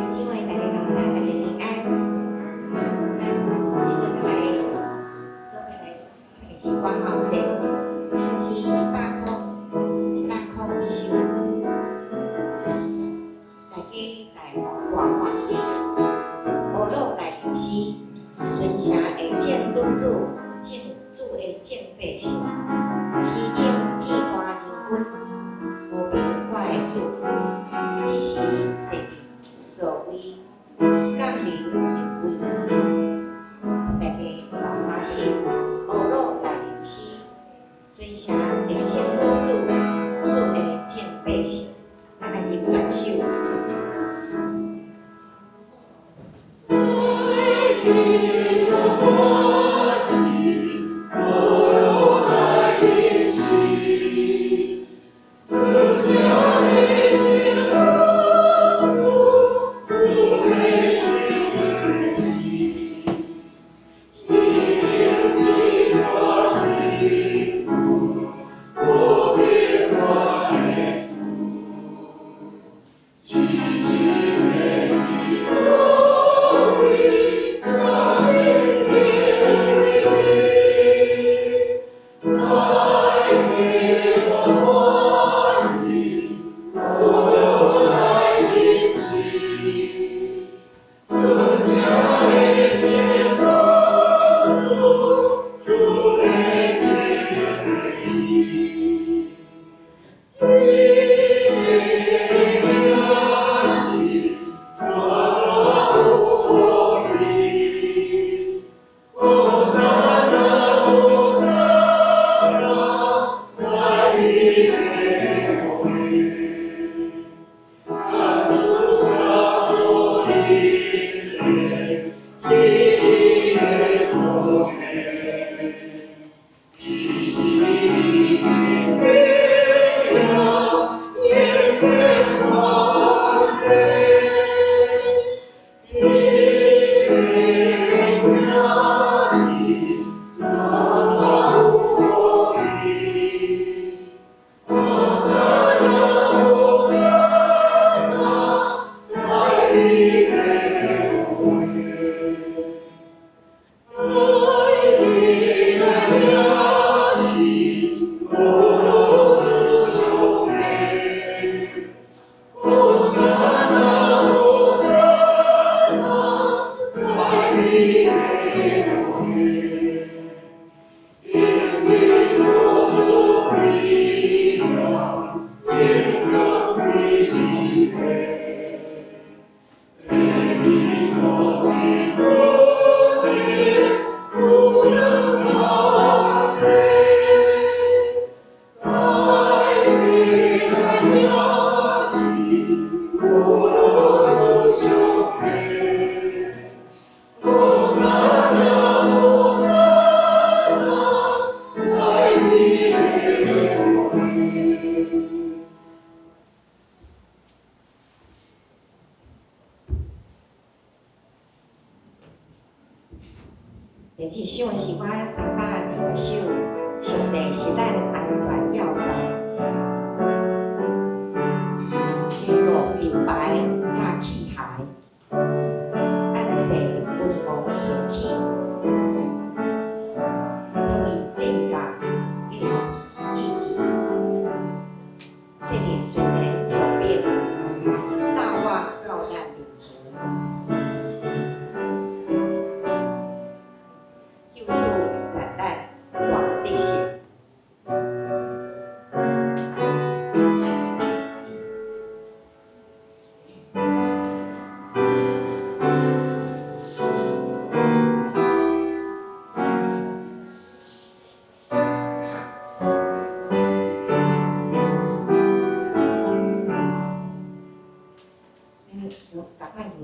姊妹，大家早，大家平安。咱這陣來做伙來聽詩歌吼，第唱詩101首。大家來大歡喜，呵咾來吟詩，尊城的眾女子，眾主的眾百姓，披頂至大仁君，無明我的主，這時坐佇座位，降臨敬畏伊。大家大歡喜，呵咾來吟詩，尊城的眾女子，主的眾百姓，咱來吟全首。第二首的诗歌320首，上帝是咱安全要塞。堅固盾牌佮器械，按勢溫和興起。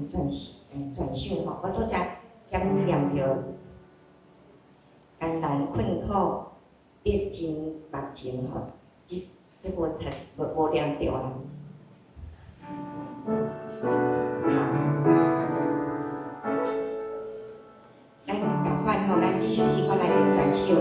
全首吼，我拄才兼念著艱難困苦歷盡目前吼，這無讀無念著啊。好，咱仝款吼，咱這首詩歌來念全首。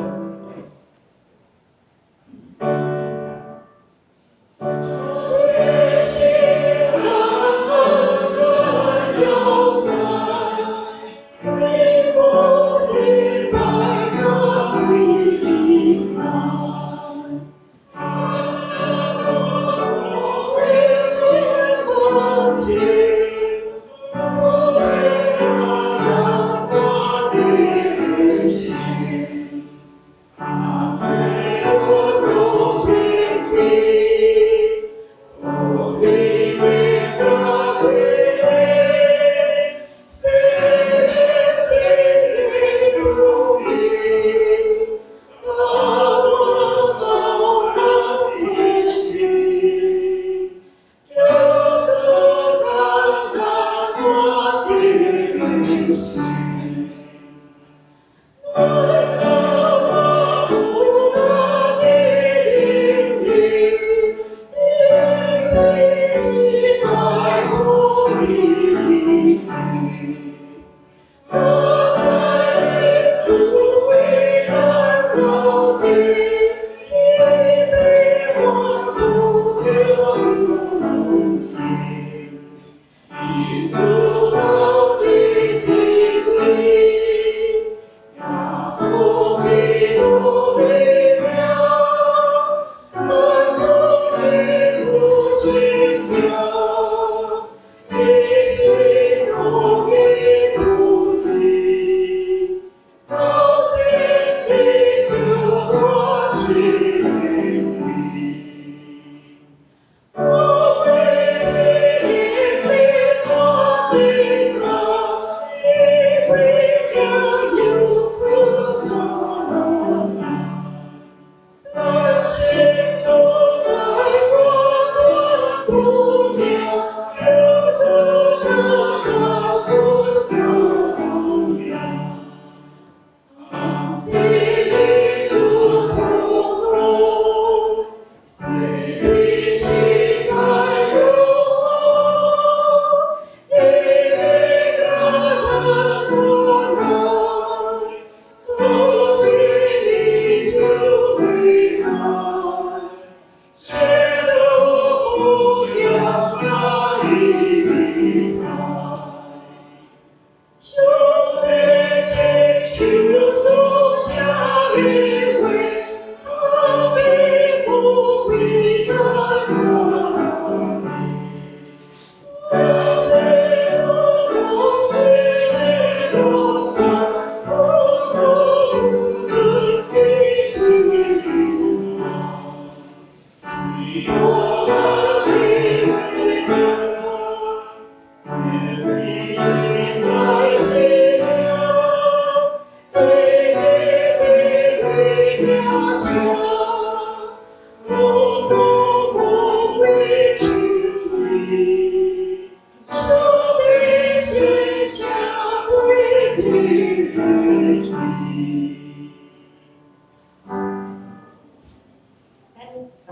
咱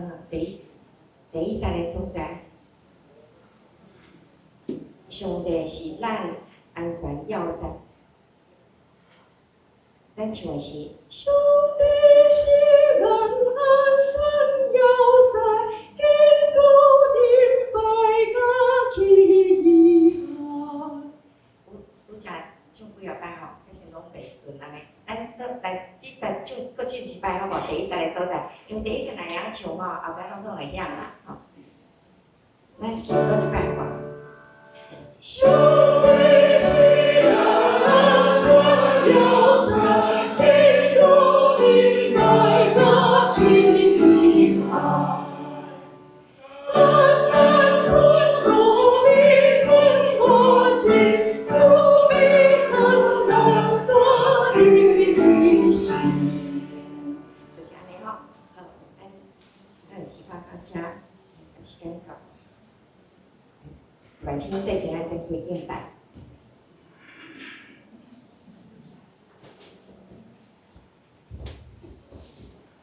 第一節的所在，上帝是咱安全要塞。咱唱的是上帝是咱安全要塞，堅固盾牌佮起依靠。有拄才唱幾仔擺吼，彼時攏袂順按呢。咱做來這節唱，閣唱一擺好無？第一節的所在，因為第一節若會曉唱吼，後擺攏總會曉啦吼。咱唱閣一擺好無？上帝是咱安全要塞，堅固盾牌佮起依靠。艱難困苦歷盡無盡，主必讚咱大的心。就是按呢吼，好，咱詩歌到這，時間到，萬聖節今仔載去敬拜。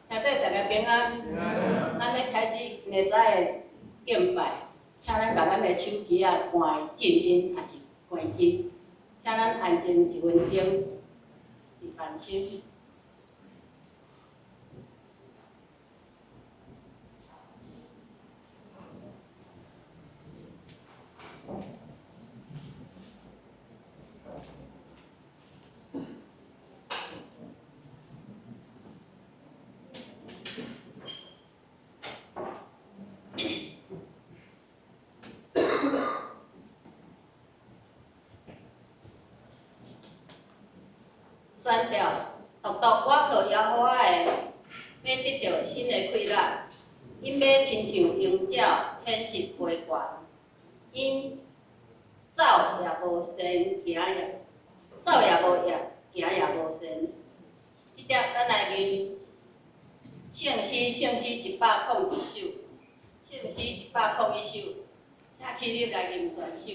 兄弟大家平安。咱欲開始明仔載的敬拜，請咱共咱的手機仔關靜音，抑是關機，請咱安靜一分鐘，佇靜心。宣調，獨獨倚靠耶和華的，欲得著新的氣力。𪜶欲親像鷹鳥，展翅飛懸。𪜶走也無瀉，行也走也無掖，行也無瀉。這點咱來吟聖詩，聖詩101首，聖詩101首，請起立來吟全首。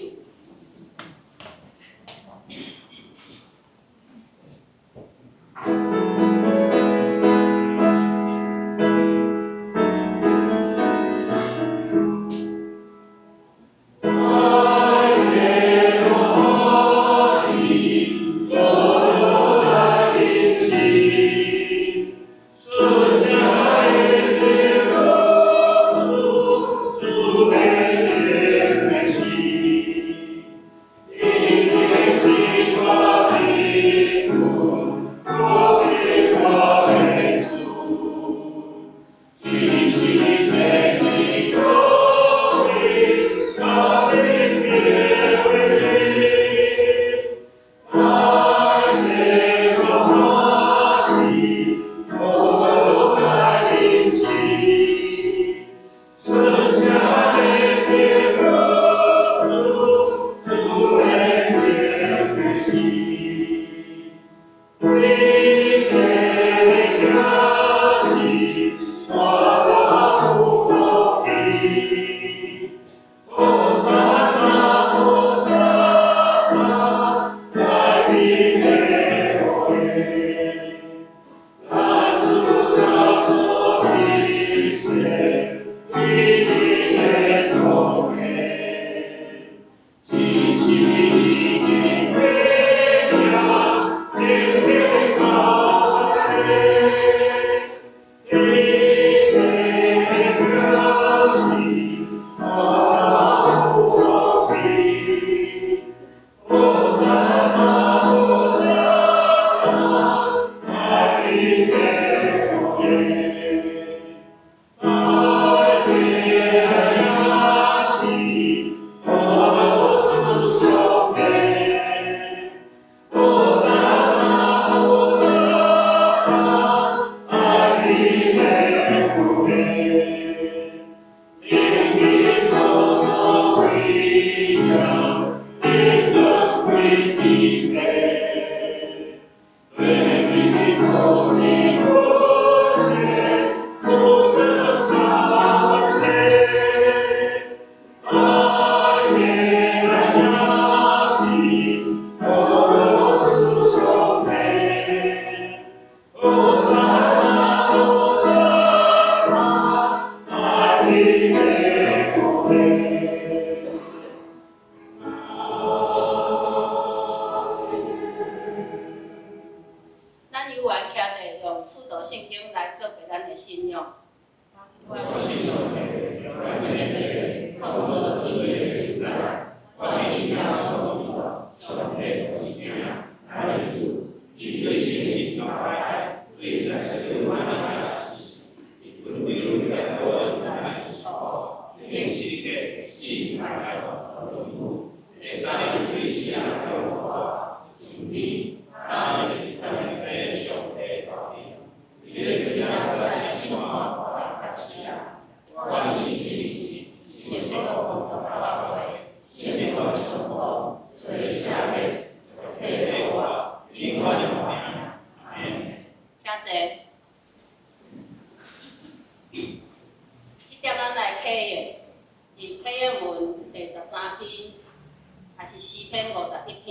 咱有緣徛者用使徒信經來告白咱的信仰。我信上帝，全能的創造天地的主宰。我信耶穌基督，上帝獨生子，咱的主。伊對聖神投胎，對在聖瑪利亞誕生，佇本丟彼拉多的受苦，釘十字架，死埋葬，落地獄。第三日對死人中復活，升天，坐佇天父上帝右邊，佇咧轉來審判活人佮死人。我信聖神，聖徒共同教會，聖徒相報，罪赦免，肉體復活，永遠的命。阿們。請坐。這點咱來啟應，佇啟應文第13篇，抑是詩篇51篇。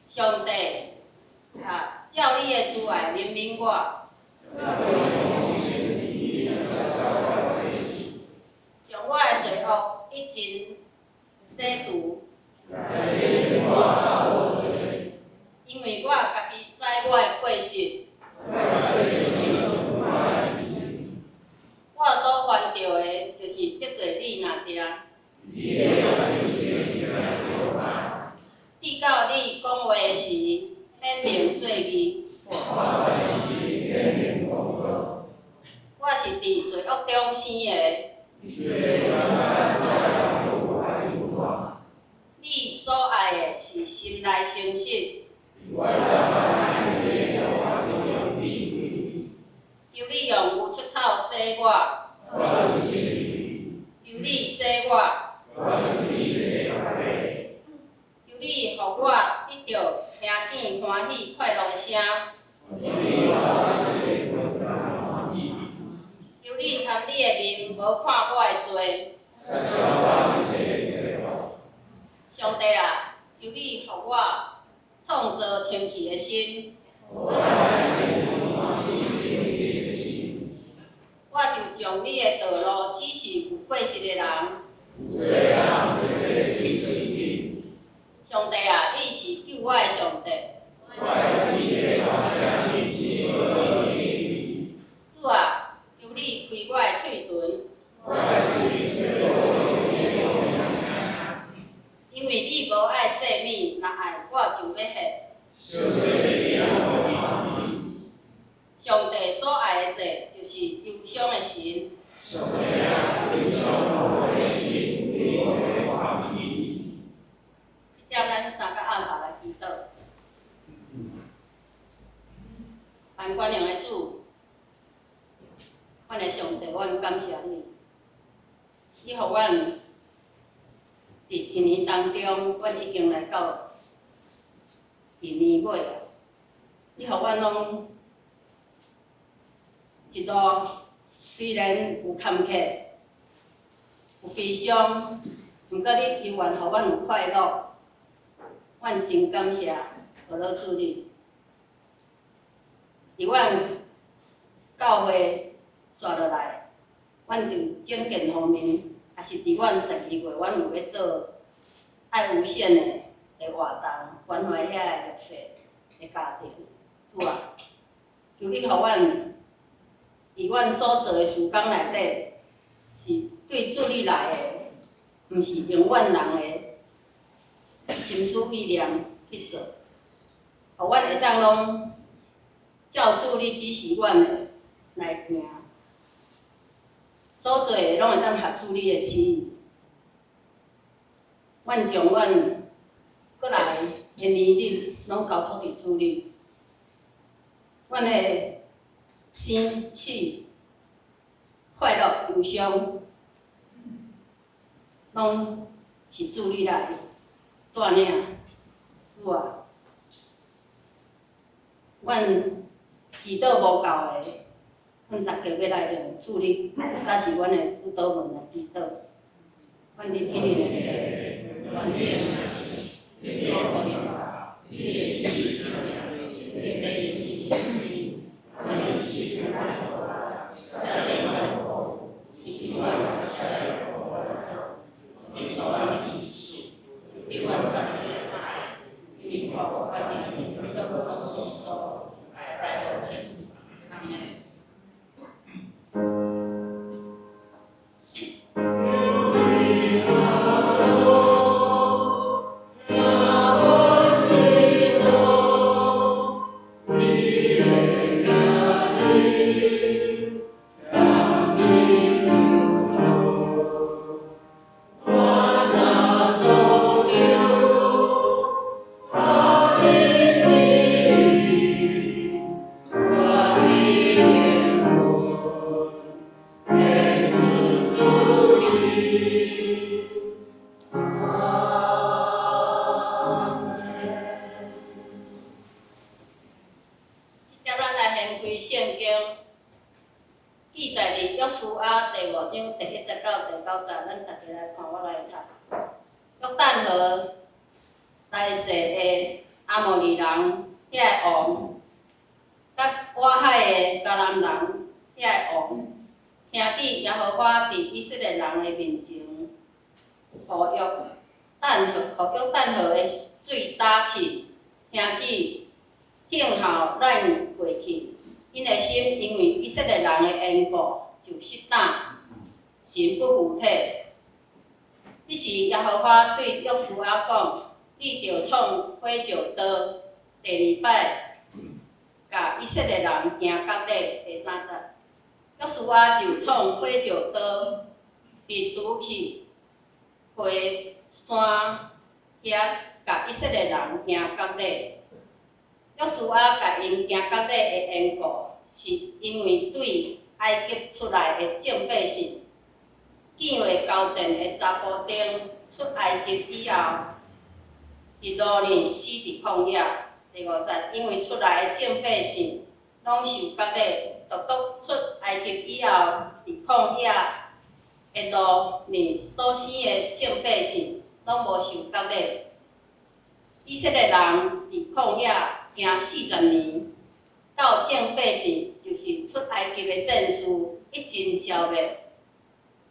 上帝啊，照你的慈愛憐憫我，將我的罪惡一盡洗除。因為我家己知我的過失。我所犯著的，就是得罪你爾定。直到你講話的時，顯明做義。我是佇罪惡中生的。你所愛的是心內誠實。求你用烏七草洗我。求你洗我。求你予我得著聽見歡喜快樂的聲。求你含你的面無看我的罪。上帝啊，求你予我創造清氣的心。我就將你的道路指示有過失的人。上帝啊，你是救我的上帝。主啊，求你開我的喙唇。因為你無愛祭物，若愛我就欲獻。上帝所愛的祭，就是憂傷的心。這點咱三個按法來祈禱。萬軍的主，阮的上帝，阮感謝你，你予阮佇一年當中，阮已經來到佇年尾啊！你予阮攏一路雖然有坎坷、有悲傷，毋過你猶原予阮有快樂，阮真感謝阿老主你。佇阮教會煞落來，阮佇整建方面，也是佇阮12月，阮有欲做愛無限的活動，關懷遐个弱勢的家庭。主啊，求你予阮佇阮所做的事工內底，是對主你來的，毋是用阮人的心思意念去做，予阮會當攏照主你指示阮的來行，所做的攏會當合主你的旨意。阮將阮閣來的年日攏交託佇主裡，阮的生死、快樂、憂傷，攏是主你來帶領。主啊，阮祈禱無夠的，阮逐家欲來用主你，才是阮的主禱文來祈禱。阮佇天頂的父，這點咱來掀開聖經，記載佇約書亞第五章第一節到第九節，咱逐家來看，我來讀。約旦河西勢的亞摩利人遐个王，佮佮倚海的迦南人遐个王，聽見耶和華佇以色列人的面前，予約旦河的水焦去，聽見聽候咱過去，𪜶的心因為以色列人的緣故就失膽，神不附體。彼時耶和華對約書亞講：你著創火石刀，第二擺共以色列人行割禮。第三節，約書亞就創火石刀，佇除去火山遐，共以色列人行割禮。約書亞共𪜶行割禮的緣故，是因為對埃及出來的眾百姓，見過交戰的查埔丁出埃及以後，佇路呢死佇曠野。第五節，因為出來的眾百姓攏受割禮，獨獨出埃及以後，佇曠野的路呢所生的眾百姓攏無受割禮。以色列人佇曠野行40年，到眾百姓就是出埃及的戰士一盡消滅，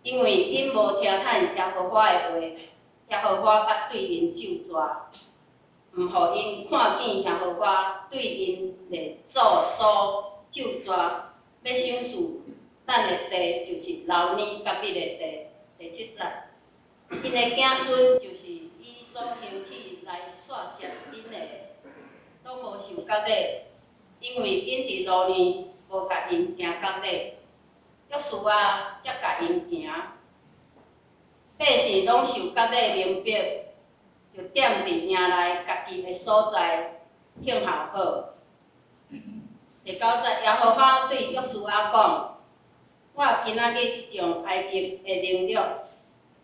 因為𪜶無聽從耶和華的話，耶和華捌對𪜶咒詛，毋予𪜶看見耶和華對𪜶列祖所咒詛欲賞賜咱的地，就是流奶佮蜜的地。第七節，𪜶的子孫就是伊所興起來紲接𪜶的，攏無受割禮，因為𪜶佇路呢無共𪜶行割禮，約書亞才共𪜶行。百姓攏受割禮明白，就踮佇營內家己的所在聽候好。第九節，耶和華對約書亞講：我今仔日將埃及的凌辱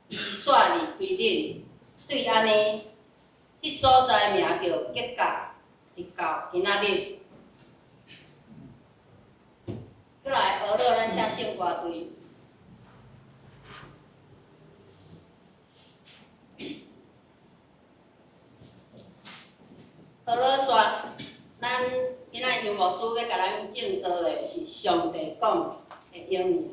移紲離開恁，對按呢，彼所在名叫吉甲，直到今仔日。閣來學落，咱請聖歌隊。學落煞，咱今仔日楊牧師欲共咱證道的是上帝講的應驗。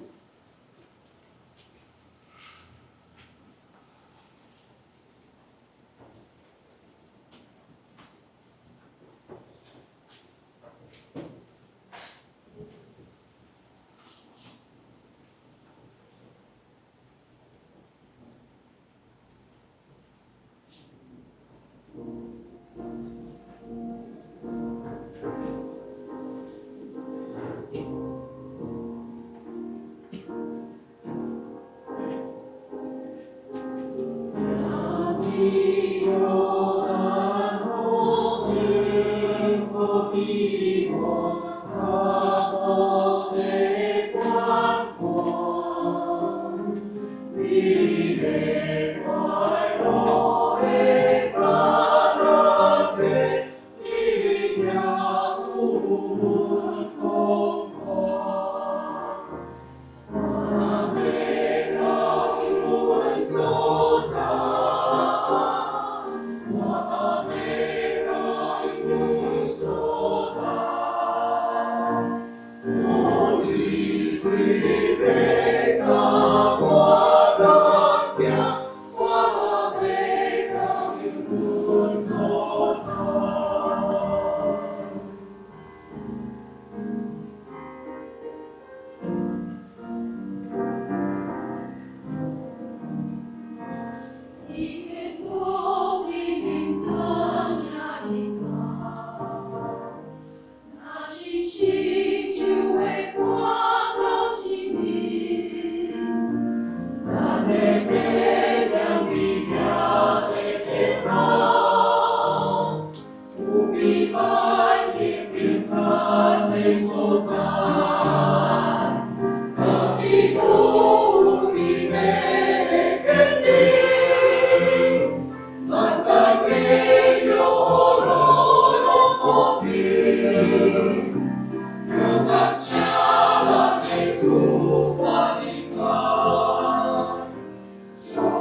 主。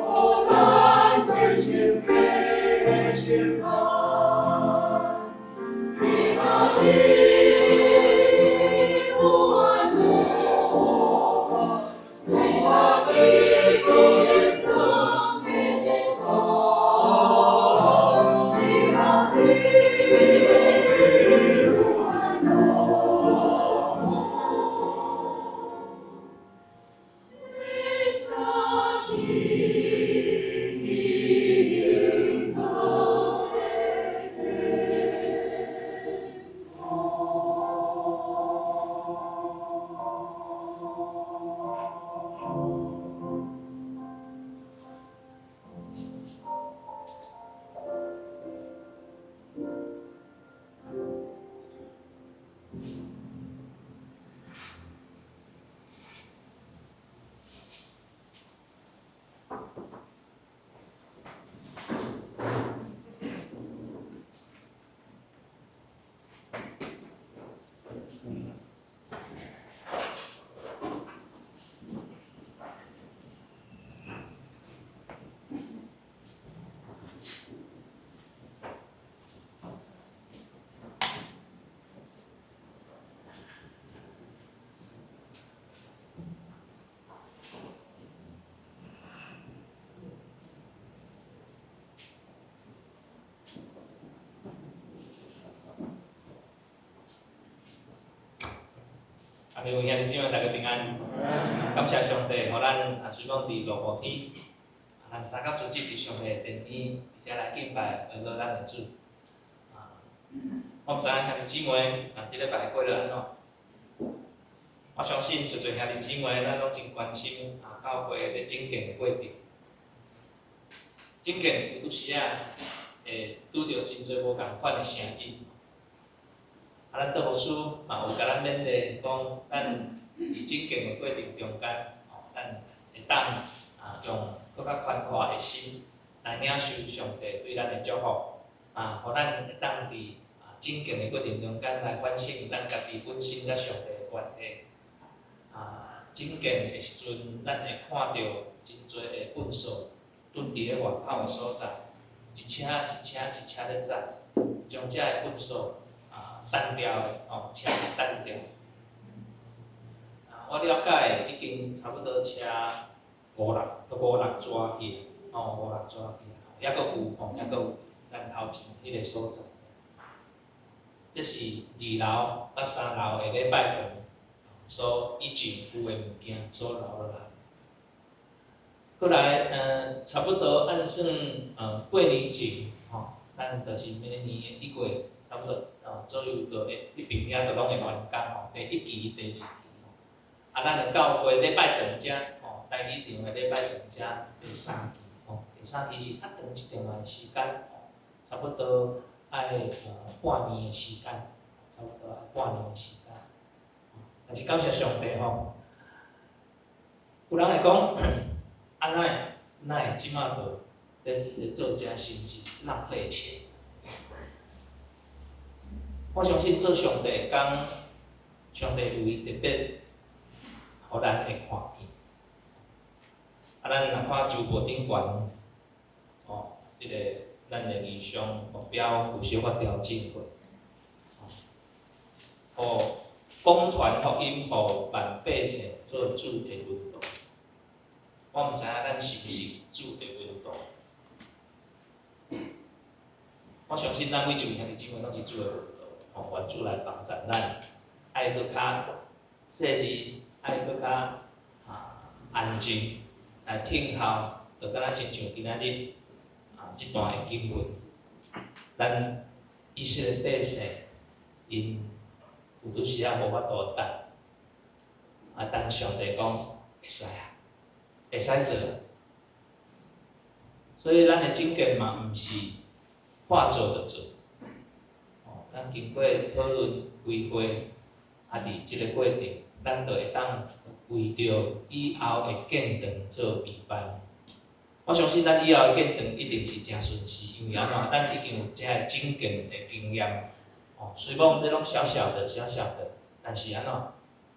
各位兄弟姊妹，大家平安。感謝上帝，予咱啊，雖講佇落雨天，啊，咱三工聚集佇上帝的殿裡，佇遮來敬拜，學樂咱的主。啊，我毋知影兄弟姊妹啊，這禮拜過了按怎？我相信，濟濟兄弟姊妹，咱攏真關心啊，教會咧整建的過程。整建有拄時仔會拄著真濟無仝款的聲音。啊，咱杜牧師嘛有共咱勉勵，講咱佇整建的過程中間，吼，咱會當啊用閣較寬闊的心來領受上帝對咱的祝福，啊，予咱會當佇啊整建的過程中間來反省咱家己本身佮上帝的關係。啊，整建的時陣，咱會看著真濟的糞掃囤佇彼外口的所在，一車一車一車咧載，將遮的糞掃啊單調的吼，車單調。啊，我了解已經差不多車五六五六逝去，吼，五六逝去，猶閣有吼，猶閣有咱頭前彼个所在。這是二樓佮三樓的禮拜堂所以前有的物件所留落來。閣來，差不多按算，過年前，吼，咱就是明年的一月，差不多，左右就會彼邊遐就攏會完工吼，第一期、第二期吼。啊，咱的教會禮拜堂遮，吼，台語場的禮拜堂遮第三期，吼，第三期是較長一點仔的時間，吼，差不多愛半年的時間，差不多愛半年的時間。但是感謝上帝吼，有人會講，啊，哪會哪會這馬就咧做這是毋是浪費錢？我相信做上帝的工，上帝有伊特別，予咱會看見。啊，咱若看周報頂懸，吼，這个咱的異象目標有小可調整過，吼，廣傳福音，予萬百姓做主的門徒。我毋知影咱是毋是主的門徒。我相信咱每一位兄弟姊妹攏是主的門徒，吼，願主來幫助咱，愛閣較細緻，愛閣較啊安靜來聽候，就敢若親像今仔日啊這段的經文，咱以色列百姓，𪜶有拄時仔無法度等，啊等上帝講會使啊，會使做。所以咱的整建嘛，毋是話做就做，吼，咱經過討論、規劃，啊，佇這个過程，咱就會當為著以後的建堂做預備。我相信咱以後的建堂一定是誠順勢，因為按怎，咱已經有這个整建的經驗。哦，雖講這攏小小的、小小的，但是按怎，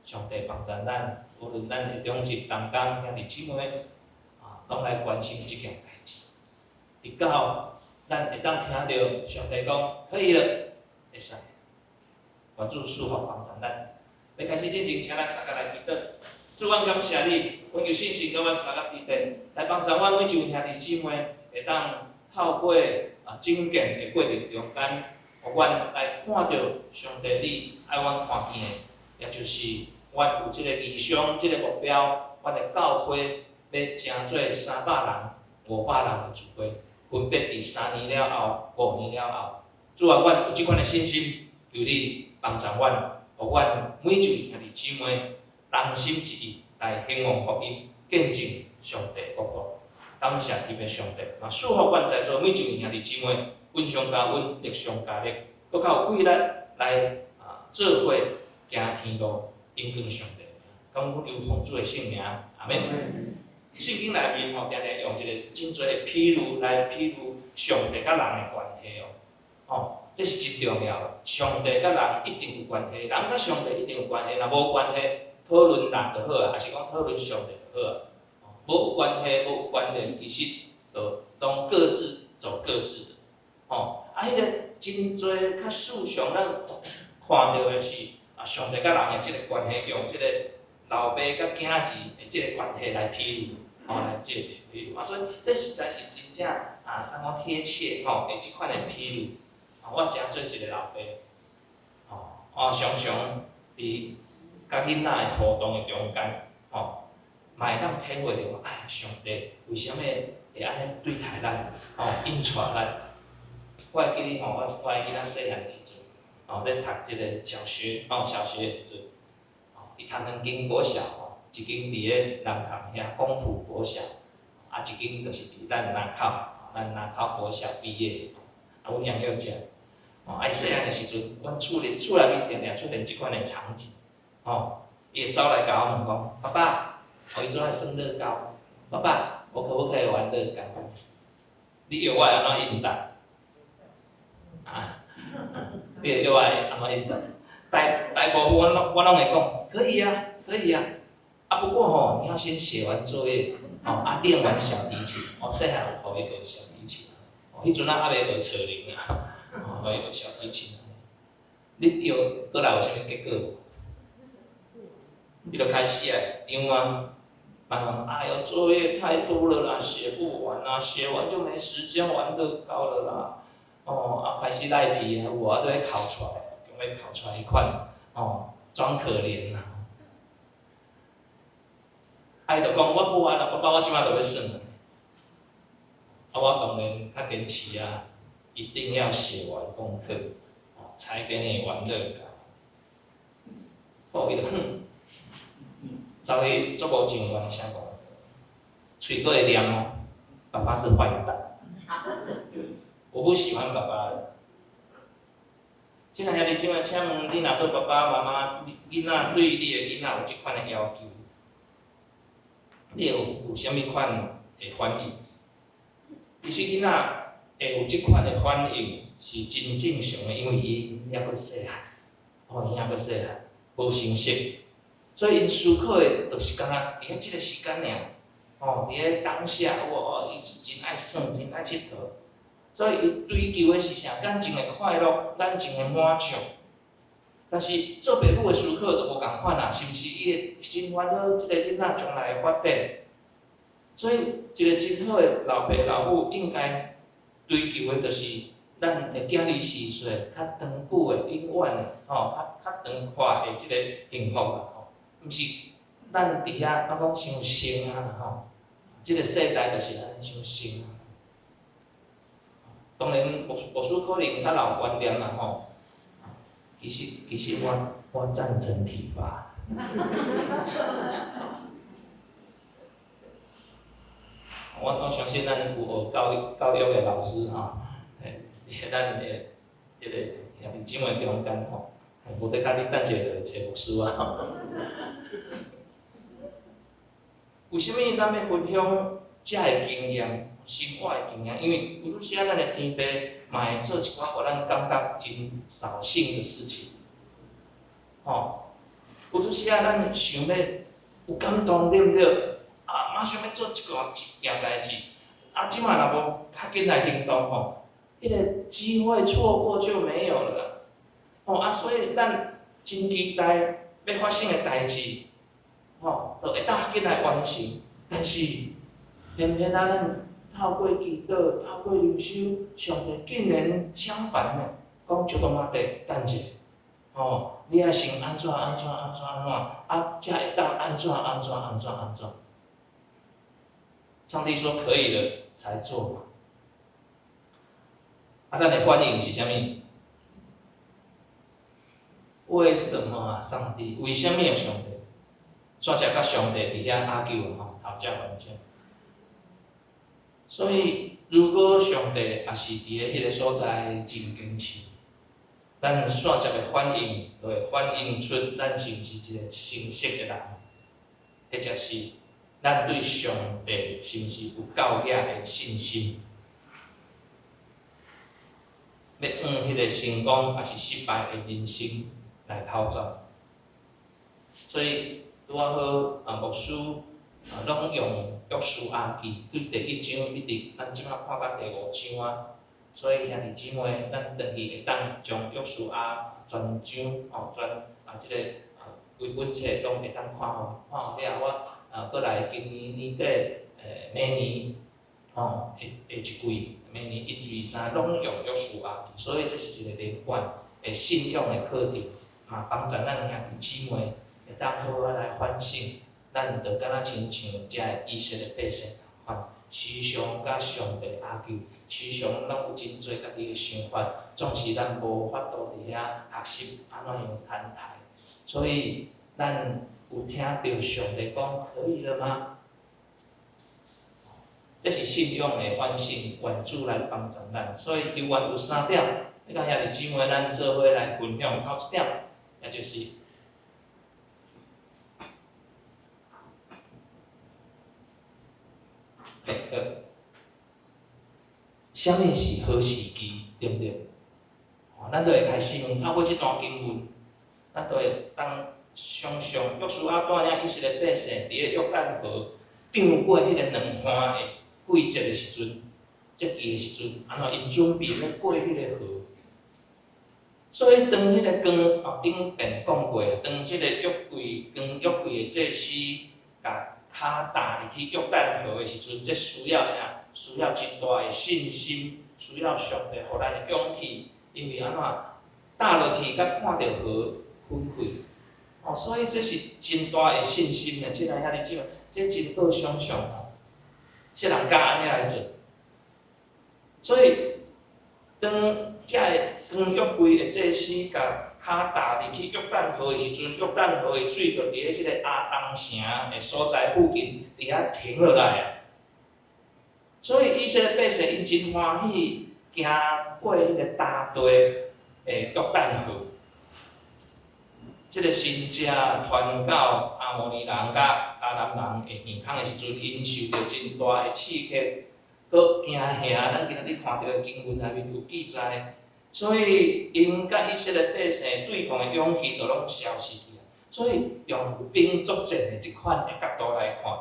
上帝幫助咱，無論咱的長執、同工、兄弟姊妹，啊，攏來關心這件代誌。直到咱會當聽著上帝講可以了，會使。願主賜福幫助咱。欲開始進前，請咱相共來祈禱。主，阮感謝你，阮有信心佮阮相共佇咧，來幫助阮每一位兄弟姊妹，會當透過啊整建的過程中間，予阮來看著上帝你愛阮看見的，也就是阮有這个異象、這个目標，阮的教會欲成做300人、500人的聚會，分別佇3年了後、5年了後。主啊，阮有這款的信心，求你幫助阮，予阮每一位兄弟姊妹同心一意來興旺福音，見證上帝的國度。感謝天父上帝，嘛賜福阮在座每一位兄弟姊妹，恩上加恩，力上加力，閣較有氣力來啊做伙行天路，榮光上帝。感恩求奉主的聖名，阿們。聖經內面吼，定定用一个真濟的譬喻來譬喻上帝佮人的關係哦，吼，這是真重要的。上帝佮人一定有關係，人佮上帝一定有關係，若無關係，討論人就好啊，抑是講討論上帝就好啊。無有關係，無有關聯，其實就攏各自走各自的。吼，啊，彼个真濟較時常咱看著的是啊，上帝佮人的這个關係，用這个老爸佮囝兒的這个關係來譬喻，吼，來這个譬喻。啊，所以這實在是真正啊，咱講貼切吼，的這款的譬喻。啊，我誠做一个老爸，吼，我常常佇佮囡仔的互動的中間，吼，嘛會當體會著講，哎，上帝為啥物會按呢對待咱，吼，𪜶帶咱。我會記得吼，我的囡仔細漢的時陣，吼，咧讀這个小學，吼，小學的時陣，吼，伊讀兩間國小，吼，一間佇咧南崁遐光復國小，啊，一間就是佇咱林口，咱林口國小畢業的，啊，阮楊幼姐，吼，啊，伊細漢的時陣，阮厝裡厝內面定定出現這款的場景，吼，伊會走來共我問講，爸爸，哦，伊做愛耍樂高，爸爸，我可不可以玩樂高？你約我會按怎應答？啊，你會約我會按怎應答？大部分我攏會講，可以啊，可以啊，啊不過吼，你要先寫完作業，吼，啊練完小提琴，我細漢有予伊學小提琴，哦，彼陣仔猶未學扯鈴啊，哦，予伊學小提琴。你約過來有啥物結果無？伊就開始來張啊，啊，哎喲，作業太多了啦，寫不完啊，寫完就沒時間玩樂高了啦。哦，啊，開始賴皮啊，有無？啊，都咧哭出來，強欲哭出來彼款，哦，裝可憐啦。啊，伊就講我無愛啦，爸爸，我這擺就欲耍。啊，我當然較堅持啊，一定要寫完功課，哦，才給你玩樂高。好，伊就哼，走去足無情願寫功課，喙閣會念哦，爸爸是壞蛋。我不喜歡爸爸了。親愛兄弟姊妹，請問你若做爸爸媽媽，囡仔對你的囡仔有這款的要求，你會有啥物款的反應？其實囡仔會有這款的反應是真正常的，因為𪜶猶閣細漢，哦，𪜶猶閣細漢，無成熟，所以𪜶思考的，就是敢若佇咧這个時間爾，哦，佇咧當下，有無？哦，伊是真愛耍，真愛𨑨迌。所以伊追求的是啥？眼前的快樂，眼前的滿足。但是做爸母的思考就無仝款啊，是毋是？伊會真煩惱這个囡仔將來的發展。所以，一个真好的老爸老母應該追求的，就是咱的囝兒序歲較長久的、永遠的，吼，較較長闊的這个幸福啦，吼。毋是咱佇遐，咱講傷省啊啦，吼。這个世代就是按呢傷省啊。當然，牧師可能較老觀念啦，吼。其實我贊成體罰。我相信咱有學教育的老師吼，嘿，咱的這个兄弟姊妹中間吼，無得較你等一下就會揣牧師啊。為啥物咱欲分享遮的經驗、生活的經驗？因為有陣時仔咱的天父嘛會做一寡予咱感覺真掃興的事情，吼。有陣時仔咱想欲有感動，對毋對？啊，馬上欲做一個一件代誌，啊，這擺若無較緊來行動吼，彼个機會錯過就沒有了啦。吼啊，所以咱真期待欲發生的代誌，吼，就會當較緊來完成。但是偏偏啊，咱透過祈禱、透過靈修，上帝竟然相反的，講就當仔得等者，吼，你愛先按怎按怎按怎按怎，啊，才會當按怎按怎按怎按怎。上帝說可以了，才做嘛。啊，咱的反應是啥物？為什麼啊？上帝？為啥物啊？上帝？煞才佮上帝佇遐 argue 吼，討價還價。所以，如果上帝也是佇咧彼个所在真堅持，咱煞接的反應，就會反映出咱是毋是一個誠實的人，或者是咱對上帝是毋是有夠額的信心，欲往彼个成功抑是失敗的人生來跑走。所以拄仔好啊，牧師啊，攏用約書亞記對第一章一直咱這擺看到第五章啊。所以兄弟姊妹，咱轉去會當將約書亞全章吼，全啊這个啊規本冊攏會當看予看予了。我啊閣來今年年底，明年吼，下下一季，明年一、二、三攏用約書亞記，所以這是一個連貫的信仰的課程，嘛幫助咱兄弟姊妹會當好好來反省，咱就敢若親像遮个以色列百姓仝款，時常佮上帝哀求，時常攏有真濟家己的想法，總是咱無法度佇遐學習按怎樣攤抬。所以，咱有聽著上帝講可以了嗎？這是信仰的反省，願主來幫助咱。所以猶原有三點，欲佮兄弟姊妹咱做伙來分享。頭一點，也就是，嘿，好，啥物是好時機，對毋對？吼，咱都會開始問，透過這段經文，咱都會當想像約書亞帶領以色列百姓佇咧約旦河漲過彼個兩岸的季節的時陣，節期的時陣，按怎𪜶準備欲過彼个河。所以當彼個光哦，頂遍講過，當這个約櫃，當約櫃的祭司共跤踏入去約旦河的時陣，這需要啥？需要真大的信心，需要上帝予咱的勇氣，因為按怎踏落去，才看著河分開。哦，所以這是真大的信心的，親愛兄弟姊妹，這真好想像吼，啥人敢按呢來做？所以當這个當約櫃的祭司共跤踏入去約旦河的時陣，約旦河的水就佇咧這个亞當城的所在附近，佇遐停落來啊。所以以色列百姓𪜶真歡喜行過彼个乾地的約旦河。這个神跡傳到亞摩利人佮迦南人的耳孔的時陣，𪜶受著真大的刺激，閣驚嚇。咱今仔日看著的經文內面有記載，所以𪜶佮以色列百姓對抗的勇氣就攏消失去啊。所以用兵作戰的這款的角度來看，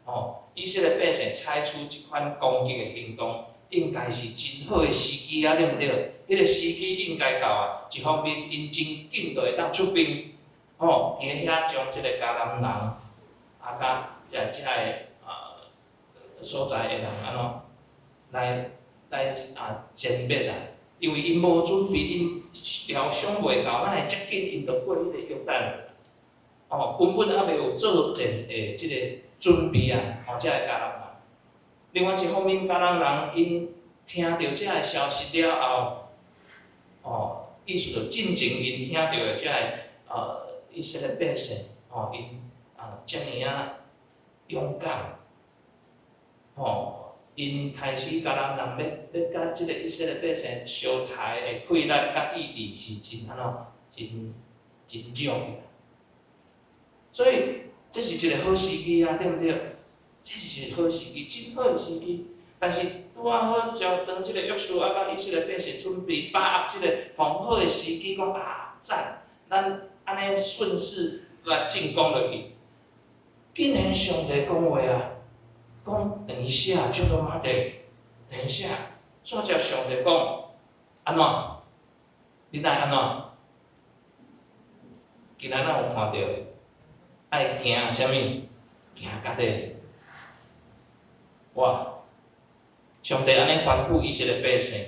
吼，以色列百姓採取這款攻擊的行動，應該是真好的時機啊，對毋對？彼个時機應該到啊。一方面，𪜶真緊就會當出兵。吼，佇咧遐將這个迦南人，啊，佮遮遮个啊所在的人按怎來來啊殲滅啊？因為𪜶無準備，𪜶料想袂到，哪會遮緊𪜶就過彼个約旦河。哦，根本猶未有作戰的這个準備啊！吼，遮个迦南人。另外一方面，迦南人𪜶聽著遮个消息了後，哦，意思就進前𪜶聽著的遮个以色列百姓，吼，𪜶啊遮爾仔勇敢，吼，𪜶開始迦南人欲欲佮這个以色列百姓相刣的氣力佮意志是真按怎，真真弱的。所以這是一个好時機啊，對毋對？這是一个好時機，真好的時機。但是拄仔好，將當這个約書亞佮以色列百姓準備把握這个上好的時機，講啊讚，咱按呢順勢來進攻落去。竟然上帝講話啊，講等一下，ちょっと待って，等一下，煞接上帝講，按怎？你若會按怎？今仔咱有看著的，愛行啥物？行較底。哇！上帝按呢吩咐以色列百姓。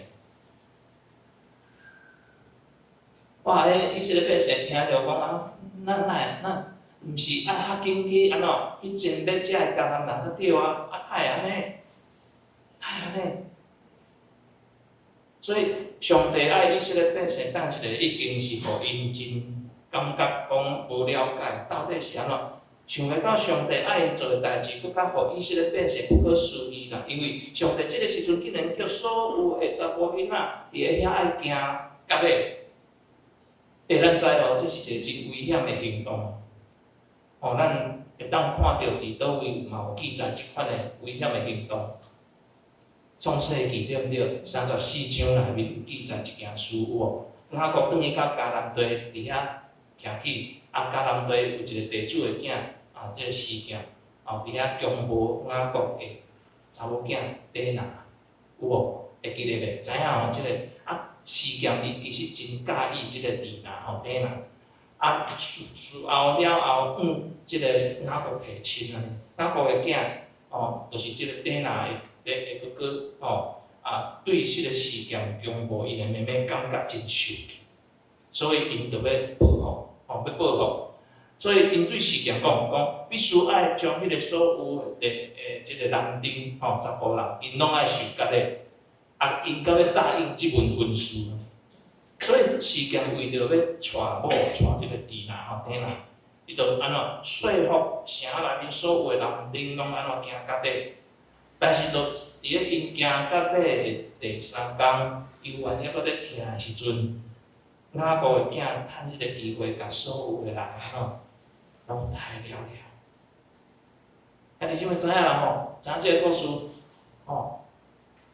哇！彼以色列百姓聽著講啊，咱哪會咱毋是愛較緊去按怎去殲滅遮个迦南人才對啊？啊，哪會按呢？哪會按呢？所以上帝愛以色列百姓等一下，已經是予𪜶真感覺講無了解，到底是按怎？想袂到上帝愛𪜶做的代誌，閣較予以色列百姓不可思議啦！因為上帝這个時陣竟然叫所有的查埔囡仔佇咧遐愛行割禮。欸，咱知哦，這是一個真危險的行動。哦，咱會當看著佇佗位有嘛有記載這款的危險的行動。創世記對毋對？34章內面有記載一件事有無？雅各轉去到迦南地佇遐徛起，啊，迦南地有一個地主的囝，啊，這個示劍，哦，佇遐強暴雅各的查某囝底拿，有無？會記得袂？知影吼，這個啊。示劍伊其實真佮意這个底拿吼，底拿，啊，事事後了後，這个雅各提親按呢，雅各的囝哦，就是這个底拿的的哥哥吼，啊，對這个示劍強暴𪜶的妹妹感覺真受氣，所以𪜶就欲報復，吼，欲報復。所以𪜶對示劍講，講必須愛將彼个所有的這个男丁吼，查埔人，𪜶攏愛受割禮，啊，𪜶才欲答應這門婚事。所以示劍為著欲娶某，娶這个底拿吼，底拿，伊就按怎說服城內面所有的男丁攏按怎行割禮。但是就佇咧𪜶行割禮的第三工，猶原猶閣咧疼的時陣，雅各的囝趁這个機會，共所有的人按怎攏刣了了。兄弟姊妹知影啦吼，知影這个故事吼。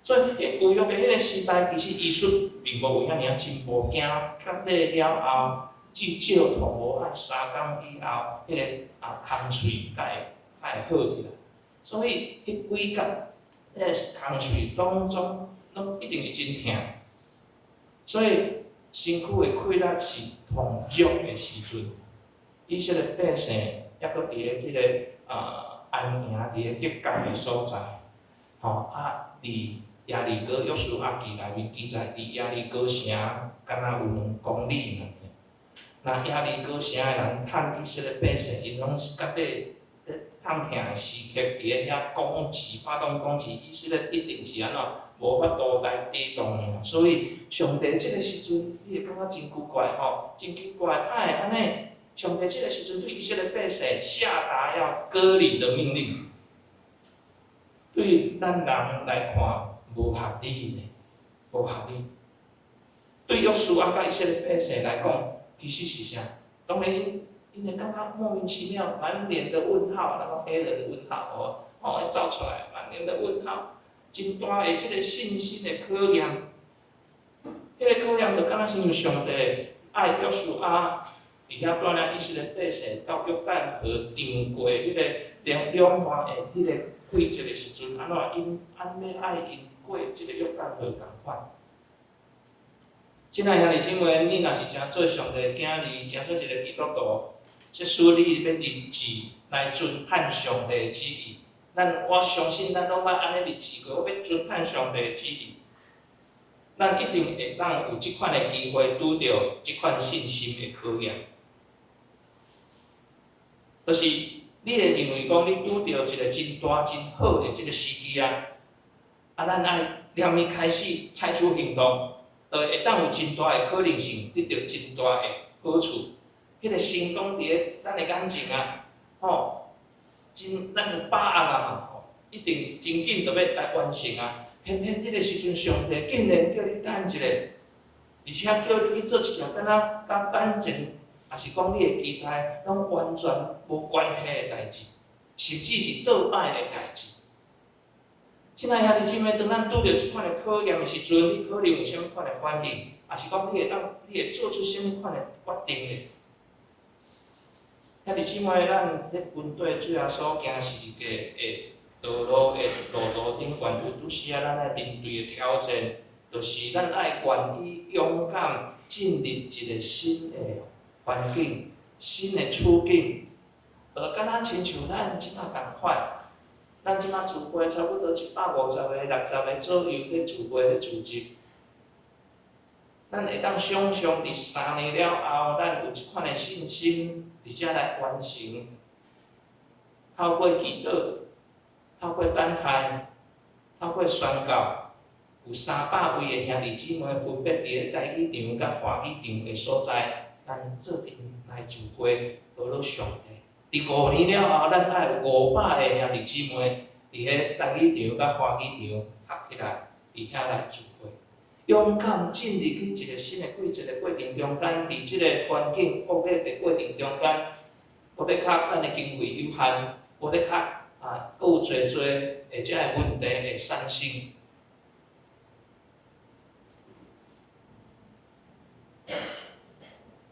所以，彼舊約的彼个時代，其實醫術並無有遐爾仔進步。行割禮了後，至少痛無愛三工以後，彼个啊空喙才會才會好起來。所以，彼幾工，彼个空喙攏總攏一定是真疼。所以，身軀的氣力是痛弱的時陣，以色列百姓猶閣佇咧彼个啊安營佇咧吉甲的所在，吼啊，離耶利哥約書亞記內面記載，離耶利哥城敢若有兩公里爾。若耶利哥城的人趁以色列百姓，𪜶攏是割禮咧痛疼的時刻，佇咧遐攻擊，發動攻擊，以色列一定是按怎無法度來抵擋的啦。所以上帝這个時陣，你會感覺真奇怪吼，真奇怪，哪會按呢？上帝這个時陣對以色列百姓下達要割禮的命令，對咱人來看無合理呢，無合理。對約書亞佮以色列百姓來講，其實是啥？當然，𪜶會感覺莫名其妙，滿臉的問號，那個黑人的問號哦，吼，會走出來，滿臉的問號，真大的這个信心的考驗。彼个考驗就敢若親像上帝愛約書亞佇遐帶領以色列百姓到約旦河渡過彼个兩兩岸的彼个季節的時陣，按怎𪜶按呢愛𪜶過這个約旦河仝款。親愛兄弟姊妹，你若是成做上帝的囝兒，成做一个基督徒，即使你欲立志來遵行上帝的旨意，咱我相信咱攏捌按呢立志過，我欲遵行上帝的旨意，咱一定會當有這款的機會拄著這款信心的考驗。就是你會認為講你拄著一个真大真好的這个時機啊，啊，咱愛連伊開始採取行動。就會當有真大的可能性得著真大的好處。彼个成功佇咧咱的眼前啊，吼，真咱有把握啊嘛，吼，一定真緊就欲來完成啊。偏偏這个時陣，上帝竟然叫你等一下，而且叫你去做一件敢若佮眼前，抑是講你的期待攏完全無關係的代誌，甚至是倒擺的代誌。親愛兄弟姊妹，當咱拄著這款的考驗的時陣，你可能有啥物款的反應？抑是講你會當，你會做出啥物款的決定的？兄弟姊妹，咱咧軍隊主耶穌行十字架的道路的路途頂懸，有拄時仔咱愛面對的挑戰，就是咱愛願意勇敢進入一个新的環境、新的處境，就敢若親像咱這馬仝款。咱這馬聚會差不多一百五十个、六十个左右咧聚會咧聚集。咱會當想像佇三年了後，咱有這款的信心，佇遮來完成。透過祈禱，透過等待，透過宣告，有三百位的兄弟姊妹分別佇咧台語場佮華語場的所在，咱做陣來聚會，學了上帝。佇五年了後，咱愛有五百个兄弟姊妹佇彼台語場佮華語場合起來，佇遐來聚會，勇敢進入去一个新的季節的過程中間，佇這个環境惡劣的過程中間，無的確咱的經費有限，無的確啊，閣有濟濟的這个問題會產生。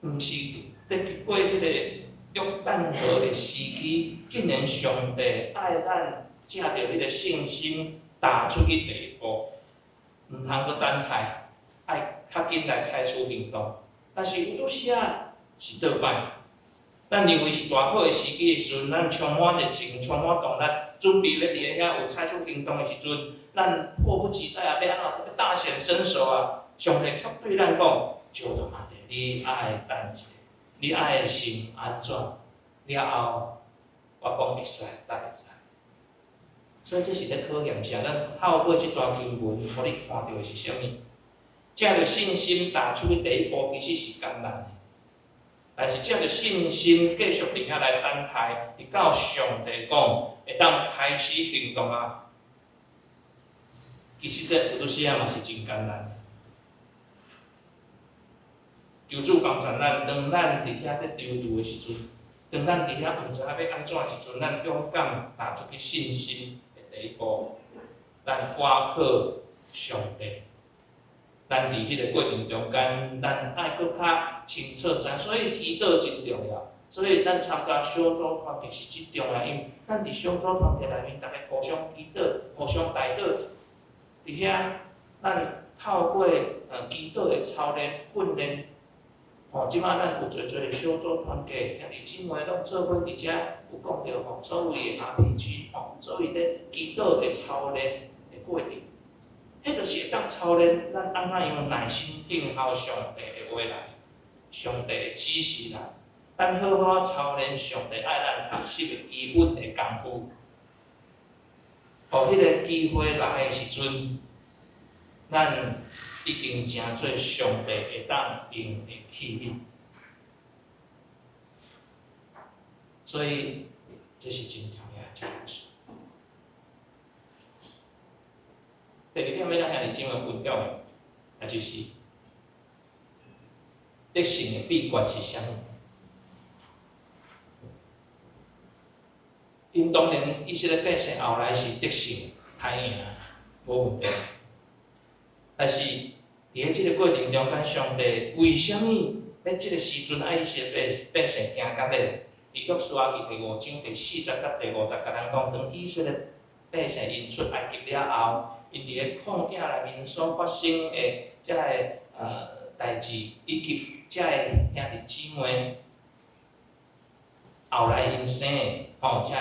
毋是咧過彼个。約旦河的時機，竟然上帝愛咱藉著彼个信心踏出去第一步，毋通閣等待，愛較緊來採取行動。但是有拄時仔是倒擺，咱認為是大好的時機的時陣，咱充滿熱情、充滿動力，準備欲佇咧遐有採取行動的時陣，咱迫不及待啊，欲按怎欲大顯身手啊！上帝卻對咱講：石頭仔弟，你愛等一下。你愛的心按怎？了後，我講會使，才會知。所以這是咧考驗啥？咱透過這段經文，予你看著的是啥物？藉著信心踏出去第一步，其實是艱難的。但是藉著信心繼續佇遐來等待，直到上帝講會當開始行動啊！其實這有陣時仔嘛是真艱難。求主幫助咱，當咱佇遐咧躊躇的時陣，當咱佇遐毋知影欲按怎的時陣，咱勇敢踏出去信心的第一步，咱倚靠上帝。咱佇彼个過程中間，咱愛閣較清楚知影，所以祈禱真重要。所以咱參加小組團體是真重要，因為咱佇小組團體內面，逐家互相祈禱、互相代禱，佇遐咱透過祈禱的操練訓練。吼，這擺咱有濟濟小組團體，兄弟姊妹攏做伙佇遮有講著吼，所謂的 RPG 吼，所謂咧祈禱的操練的過程，彼就是會當操練咱按怎樣耐心等候上帝的話來，上帝的指示來，咱好好操練上帝愛咱學習的基本的功夫。予彼个機會來的時陣，咱已經成做上帝會當用的器皿，所以這是真重要的一件事。第二點欲佮兄弟姊妹分享的，那就是得勝的秘訣是啥物？𪜶當然以色列百姓後來是得勝，歹贏，無問題。但是佇咧這个過程中間，上帝為啥物欲這个時陣愛以色列百姓行割禮？佇約書亞記第五章第四節佮第五節，共咱講，當以色列百姓𪜶出埃及了後，𪜶佇咧曠野內面所發生的這个代誌，以及這个兄弟姊妹後來𪜶生的吼，這个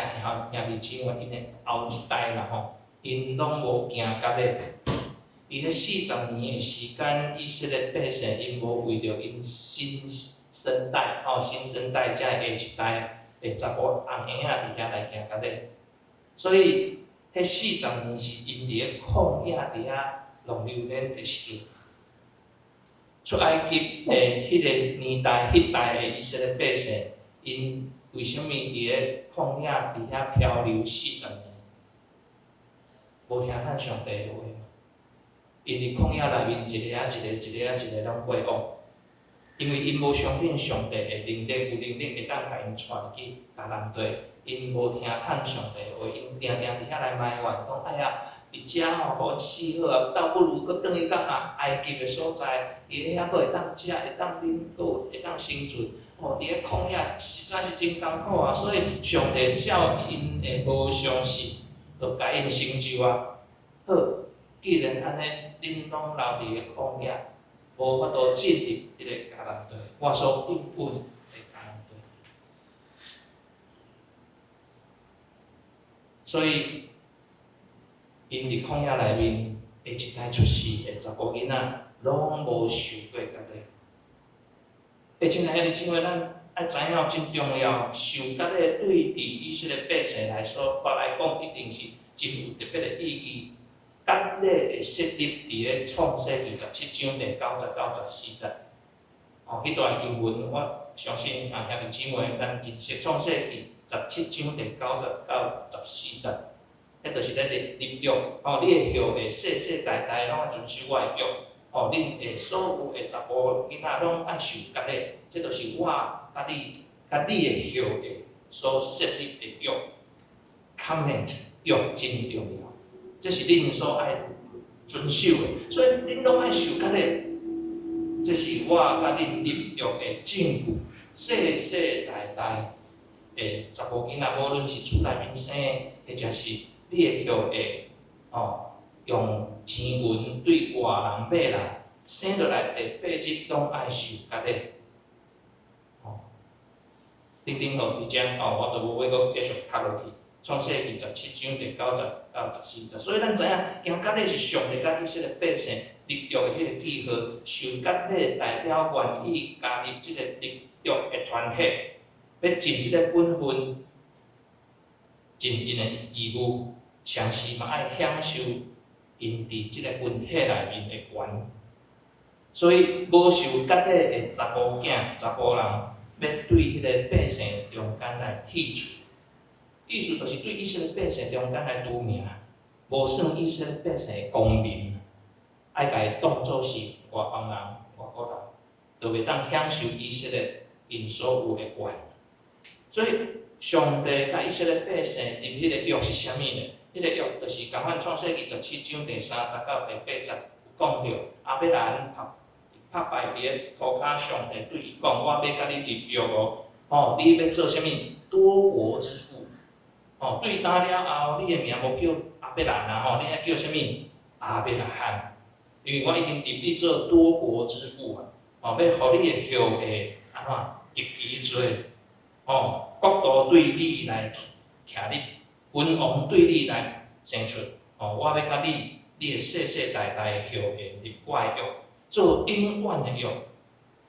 兄弟姊妹𪜶的後一代啦吼，𪜶攏無行割禮。佇彼四十年的時間，以色列百姓𪜶無為著𪜶新生代吼，新生代這下一代的查埔紅嬰仔佇遐來行割禮，所以彼四十年是𪜶佇咧曠野佇遐浪流連的時陣。出埃及的彼个年代，彼代的以色列百姓，𪜶為啥物佇咧曠野佇遐漂流四十年？無聽趁上帝的話嘛？𪜶佇曠野內面一個仔一個，一個仔一個攏過往，因為𪜶無相信上帝的能力，有能力會當共𪜶帶入去迦南地，𪜶無聽趁上帝的話，𪜶定定佇遐來埋怨，講哎呀，佇遮吼，予阮死好啊，倒不如閣轉去到哈埃及的所在，佇遐閣會當食，會當啉，閣有會當生存。吼，佇咧曠野實在是真艱苦啊，所以上帝照𪜶的無相信，就共𪜶成就啊。好，既然按呢，恁攏留佇咧曠野，無法度進入彼个迦南地，我所應允的迦南地。所以，𪜶佇曠野內面的一代出世的查埔囡仔，攏無受過割禮。欸，親愛兄弟姊妹，咱愛知影真重要，受割禮對佇以色列百姓來說，來講一定是真有特別的意義。割禮的設立佇咧創世記十七章第九節到十四節。哦，彼段經文我相信啊兄弟姊妹咱真熟。創世記十七章第九節到十四節，彼就是咧立立約。哦，你的後裔世世代代攏愛遵守我的約。哦，恁的所有的查埔囡仔攏愛受割禮，這就是我佮你佮你的後裔所設立的約。Covenant 約真重要，這是恁所愛遵守的，所以恁攏愛受割禮。這是我佮恁立約的證據，世世代代的查埔囡仔，無論是厝內面生的，或者是你的後裔，哦。用錢銀對外人買來，生落來第八日攏愛受割禮，吼，等等好，佇遮哦，我就無欲閣繼續讀落去。創世記十七章第九節到十四節，所以咱知影，行割禮是上帝佮以色列百姓立約的彼个記號，受割禮代表願意加入這个立約的團體。欲盡這个本分，盡𪜶的義務，同時嘛愛享受𪜶佇這个群體內面的權。所以無受割禮的查埔囝、查埔人，欲對彼个百姓中間來剔除，意思就是對以色列百姓中間來除名，無算以色列百姓的公民，愛共伊當做是外邦人、外國人，就袂當享受以色列𪜶所有的權。所以上帝佮以色列百姓立彼个約是啥物呢？彼个約就是仝款創世記17章第30到第8節有講著，亞伯蘭拍拍敗佇咧塗跤，上帝對伊講：我欲佮你立約哦，吼，你欲做啥物？多國之父。吼，對今了後，你的名無叫亞伯蘭啊，吼，你愛叫啥物？亞伯拉罕。因為我已經立你做多國之父啊，吼，欲予你的後裔按怎極其濟，吼，國度對你來徛立，君王對你來生出，吼，我欲佮你，你的世世代代的後裔立我的約，做永遠的約，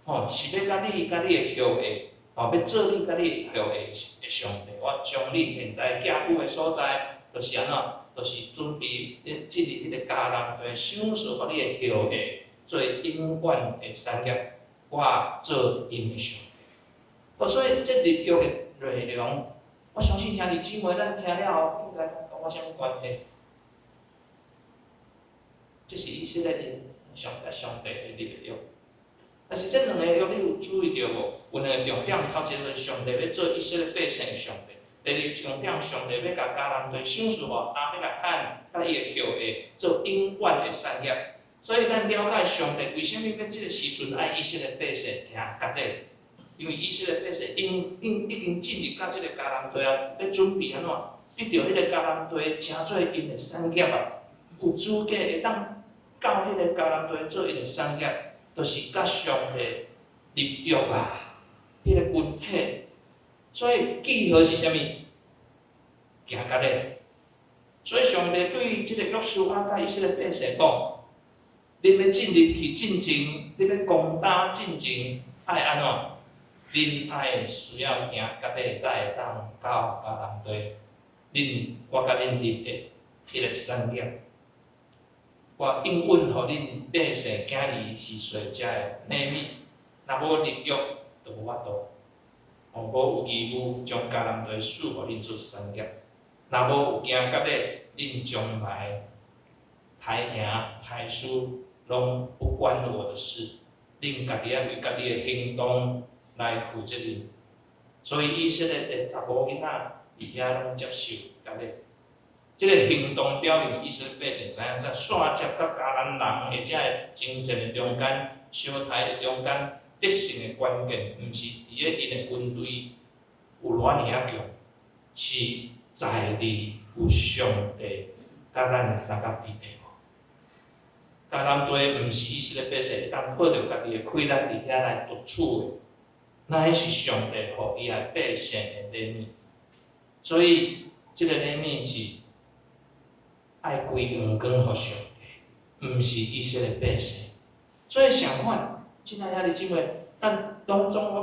吼，是欲佮你佮你的後裔，吼，欲做你佮你後裔的上帝。我將你現在寄居的所在，就是按怎，就是準備咧進入彼个迦南地，賞賜予你的後裔做永遠的產業，我做𪜶的上帝。哦，所以這立約的內容，我相信兄弟姊妹，咱聽了後，應該講佮我啥物關係？這是以色列人上佮上帝的立的約。但是這兩个約，你有注意著無？有兩个重點，頭一个就是上帝欲做以色列百姓的上帝；第二個重點，上帝欲共迦南地賞賜予亞伯拉罕佮伊的後裔做永遠的產業。所以咱了解上帝為啥物欲這个時陣愛以色列百姓行割禮，因為以色列百姓𪜶已經進入到這个迦南地啊，欲準備按怎得著彼个迦南地，成做𪜶的產業啊，有資格會當到彼个迦南地做𪜶的產業，就是佮上帝立約啊，彼个群體。所以記號是啥物？行割禮。所以上帝對這个約書亞佮以色列百姓講：恁欲進入去進前，恁欲攻打進前，愛按怎？恁愛需要行割禮，才會當到迦南地。恁我共恁立的彼个產業，我應允予恁百姓囝兒是屬這的禮物。若無立約，就無法度。哦，無有義務將迦南地賜予恁做產業。若無有行割禮，恁將來刣贏刣輸，攏不關我的事。恁家己愛為家己的行動來負責任。所以以色列的查某囡仔佇遐攏接受割禮。這个行動表明以色列百姓知影，在煞接佮迦南人的這个爭戰的中間、相刣的中間，得勝的關鍵，毋是佇咧𪜶的軍隊有偌爾仔強，是在佇有上帝佮咱相佮佇咧無。迦南地毋是以色列百姓會當靠著家己的氣力佇遐來奪取的，乃是上帝予伊的百姓的禮物。所以，這个禮物是愛歸榮光予上帝，毋是以色列百姓。所以相反，親愛兄弟姊妹，咱當中我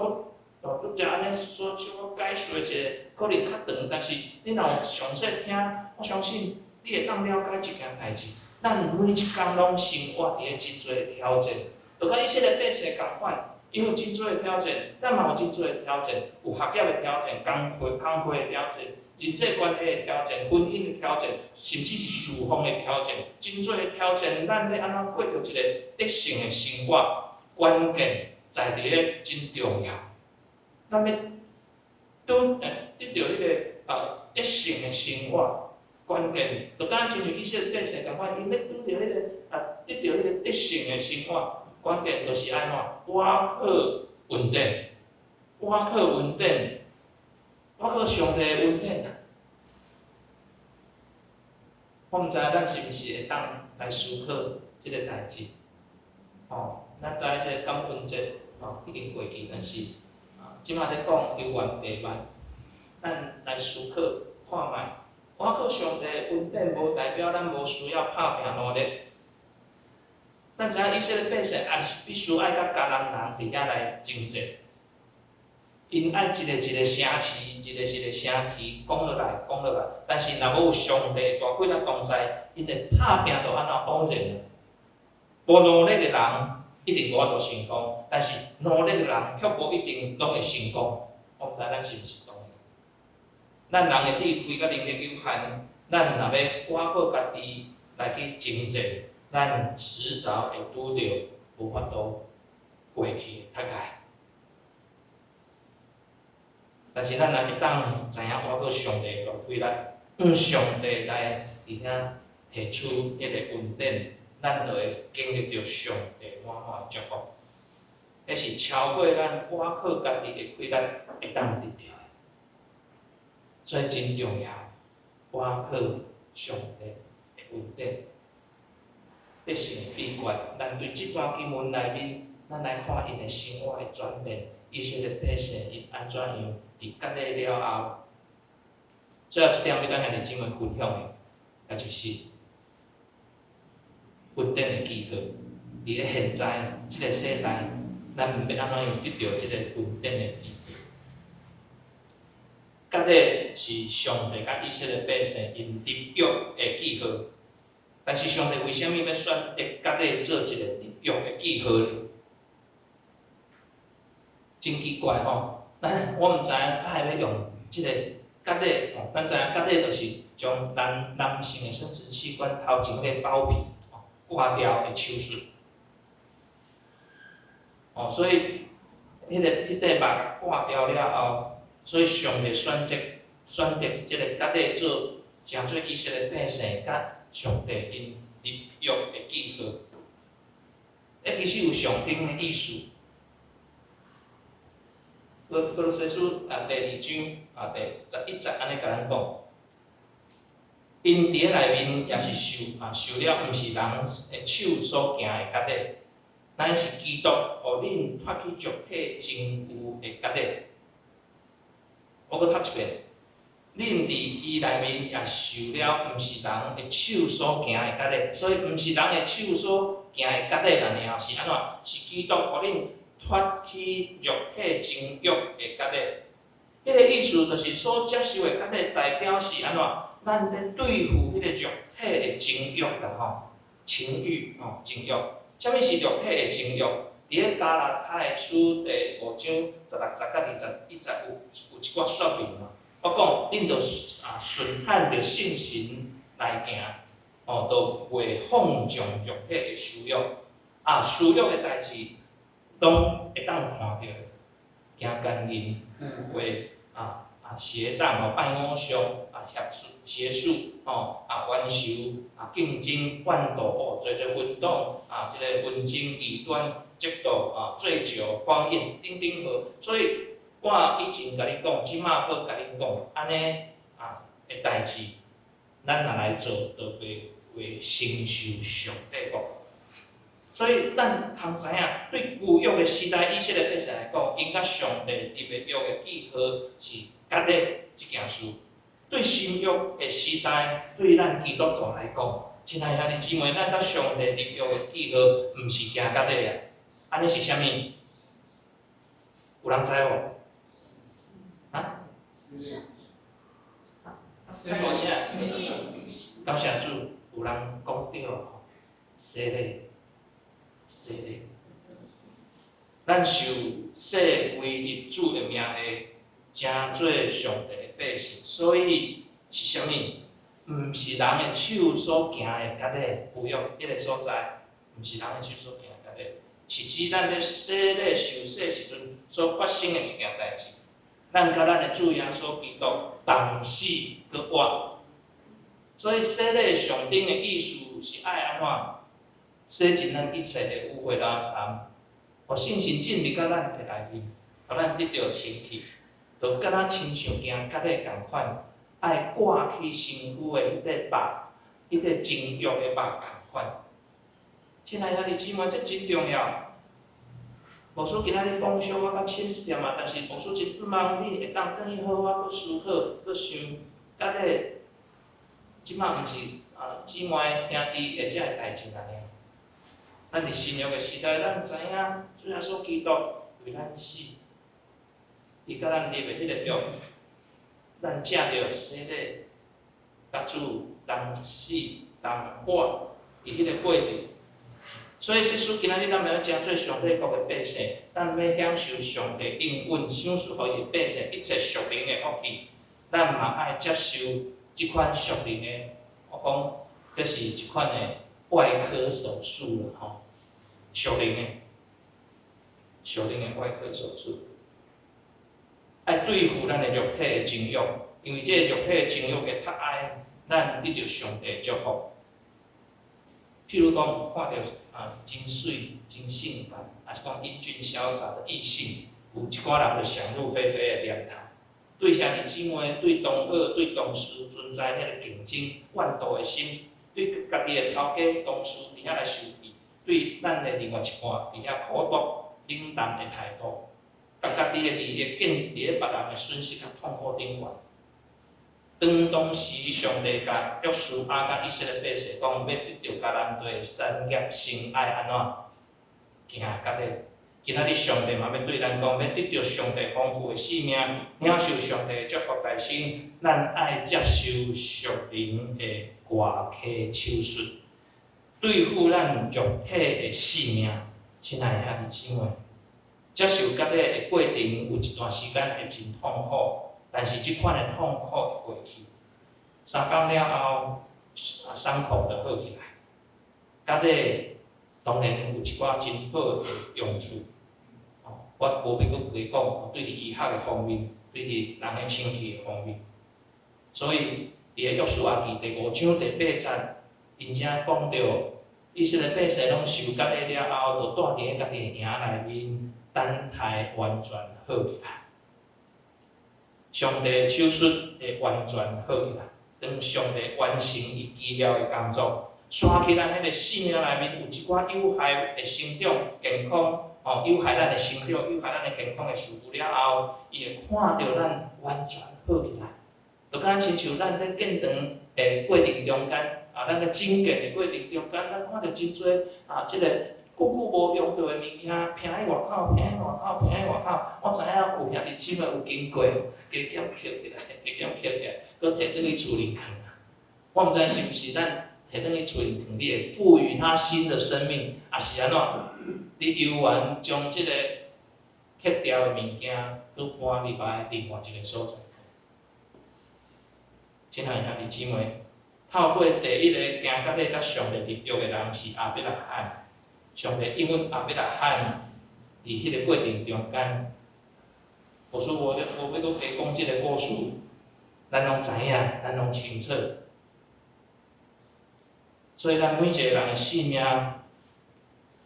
閣哦，拄才按呢說，小可解說一下，可能較長，但是你若有詳細聽，我相信你會當了解這件代誌。咱每一工攏生活佇咧真濟的挑戰，就佮以色列百姓仝款，𪜶有真濟的挑戰，咱嘛有真濟的挑戰，有學業的挑戰，工課的挑戰，人際關係的挑戰，婚姻的挑戰，甚至是事奉的挑戰，真濟的挑戰，咱欲按怎過著一个得勝的生活？關鍵在佇咧真重要。咱欲拄得著彼个得勝的生活，關鍵就敢若親像以色列百姓仝款，𪜶欲拄著彼个得著彼个得勝的生活，關鍵就是按怎？倚靠恩典，倚靠恩典，倚靠上帝的恩典啊！我毋知咱是毋是會當來思考這个代誌，吼，咱知這个感恩節吼已經過去，但是啊，這馬咧講猶原未慢，咱來思考看覓，倚靠上帝的恩典，無代表咱無需要拍拚努力。咱知影以色列百姓也是必須愛佮迦南人佇遐來爭戰。𪜶愛一个一个城市，一个一个城市講落來，講落來。但是若無有上帝大氣力同在，𪜶會拍拚就按怎枉然啊！無努力的人一定無法度成功，但是努力的人卻無一定攏會成功。我毋知咱是毋是同意。咱人的智慧佮能力有限，咱若欲倚靠家己來去征戰，咱遲早會拄著無法度過去的踢界。但是咱若會當知影倚靠上帝的大氣力，向上帝來佇遐提取彼个恩典，咱就會經歷著上帝滿滿的祝福。彼是超過咱倚靠家己的氣力會當得著的，所以真重要，倚靠上帝的恩典。得勝的秘訣，咱對這段經文內面，咱來看𪜶的生活的轉變，以色列百姓𪜶按怎樣佇割禮了後，最後一點欲佮兄弟姊妹分享的，也就是恩典的記號。佇咧現在這个世代，咱欲按怎樣得著這个恩典的記號？割禮是上帝佮以色列百姓𪜶立約的記號，但是上帝為啥物欲選擇割禮做一个立約的記號呢？真奇怪吼！咱我毋知影他會欲用這个割禮吼，咱知影割禮就是將男男性的生殖器官頭前彼個包皮吼割掉的手術。哦，所以彼个彼塊肉共割掉了後，所以上帝選擇選擇這个割禮做成做以色列百姓佮上帝𪜶立約的記號。彼其實有象徵的意思。歌歌羅西書啊第二章啊第11節按呢共咱講，𪜶佇咧內面也是受啊受了，毋是人的手所行的割禮，乃是基督予恁脫去肉體情慾的割禮。我閣讀一遍，恁佇伊內面也受了，毋是人的手所行的割禮，所以毋是人的手所行的割禮爾，是按怎？是基督予恁脫去肉體情慾的割禮。彼个意思就是所接受的割禮，代表是按怎？咱咧對付彼个肉體的情慾啦吼，情慾吼，情慾。啥物是肉體的情慾？佇咧加拉太書第五章16節佮21節有有一寡說明嘛。我講，恁著啊順按著聖神來行，哦，就袂放縱肉體的私欲。啊，私欲的代誌，攏會當看著，行奸淫、污穢啊啊邪蕩哦，拜偶像啊，邪術邪術吼啊，冤仇啊，競爭、怨妒哦，濟濟分黨啊，這个紛爭、異端、嫉妒啊，醉酒、荒宴等等號。所以我以前共你講，這馬閣共恁講，按呢啊的代誌，咱若來做，就袂袂承受上帝國。所以咱通知影，對舊約的時代以色列百姓來講，𪜶佮上帝立的約的記號是割禮這件事。對新約的時代，對咱基督徒來講，親愛兄弟姊妹，咱佮上帝立約的記號，毋是行割禮啊，按呢是啥物？有人知無？啊？較大聲。感謝主，有人講對吼，洗禮，洗禮。咱受洗歸入主的名下，成做上帝的百姓，所以是啥物？毋是人的手所行的割禮，舊約彼个所在，毋是人的手所行的割禮，是指咱咧洗禮受洗時陣所發生的一件代誌。咱佮咱的主耶穌基督同死閣活，所以洗禮上頂的意思是愛按怎？洗淨咱一切的污穢垃圾，予聖神進入到咱的內面，予咱得著清氣，就敢若親像行割禮仝款，愛割去身軀的彼塊肉，彼塊情欲的肉仝款。親愛兄弟姊妹，這真重要。牧師今仔日講小可較淺一點仔，但是牧師真盼望你會當轉去好好閣思考、閣想，割禮，這馬毋是啊姊妹兄弟的這个代誌爾。咱佇新約的時代，咱知影主耶穌基督為咱死，伊佮咱立的彼个約，咱藉著洗禮，佮主同死同活，佇彼个過程。所以，即使今仔日咱欲成做上帝國的百姓，咱欲享受上帝應允賞賜予伊的百姓一切屬靈的福氣，咱嘛愛接受這款屬靈的，我講這是一款的外科手術啦，吼，屬靈的，屬靈的外科手術，愛對付咱的肉體的情欲，因為這个肉體的情欲會窒礙咱得著上帝的祝福。譬如講，看著啊真媠、真性感，抑是講英俊瀟灑的異性，有一寡人就想入非非的念頭。對兄弟姊妹、對同學、對同事存在彼个競爭、怨妒的心，對家己的頭家、同事佇遐來受氣，對咱的另外一半佇遐苦毒、冷淡的態度，共家己的利益建佇咧別人的損失佮痛苦頂懸。當當時上帝共約書亞佮以色列百姓講，欲得著迦南地的產業，先愛按怎行割禮。今仔日上帝嘛欲對咱講，欲得著上帝豐富的賜命，領受上帝的祝福大成，咱愛接受屬靈的外科手術，對付咱肉體的性命。親愛的兄弟姊妹，接受割禮的過程有一段時間會真痛苦。但是這款的痛苦會過去，3工了後，傷口就好起來。割禮當然有一寡真好的用處，我無欲閣加講，對佇醫學的方面，對佇人的身體的方面。所以，佇個約書亞記第五章第八節，𪜶遮講著，以色列百姓攏受割禮了後，就蹛佇咧家己的營內面，等待完全好起來。上帝的手術會完全好起來，當上帝完成伊奇妙的工作，刷去咱彼个生命內面有一寡有害的成長健康，吼，有害咱的成長、有害咱的健康的事物了後，伊會看著咱完全好起來，就敢若親像咱咧建堂的過程中間，啊，咱咧整建的過程中間，咱看著真濟啊，這个久久無用著的物件，拚去外口，拚去外口，拚去外口。我知影有兄弟姊妹有經過，加減抾起來，加減抾起來，閣提轉去厝裡囥。我毋知是毋是咱提轉去厝裡囥，你會賦予它新的生命，抑是按怎？你猶原將這个拆掉的物件，閣搬入來另外一个所在去。親愛的兄弟姊妹，透過第一个行割禮佮上帝立約的人是亞伯拉罕。上帝應允亞伯拉罕佇彼个過程中間，牧師無欲無欲閣加講這个故事，咱攏知影，咱攏清楚。所以咱每一个人的生命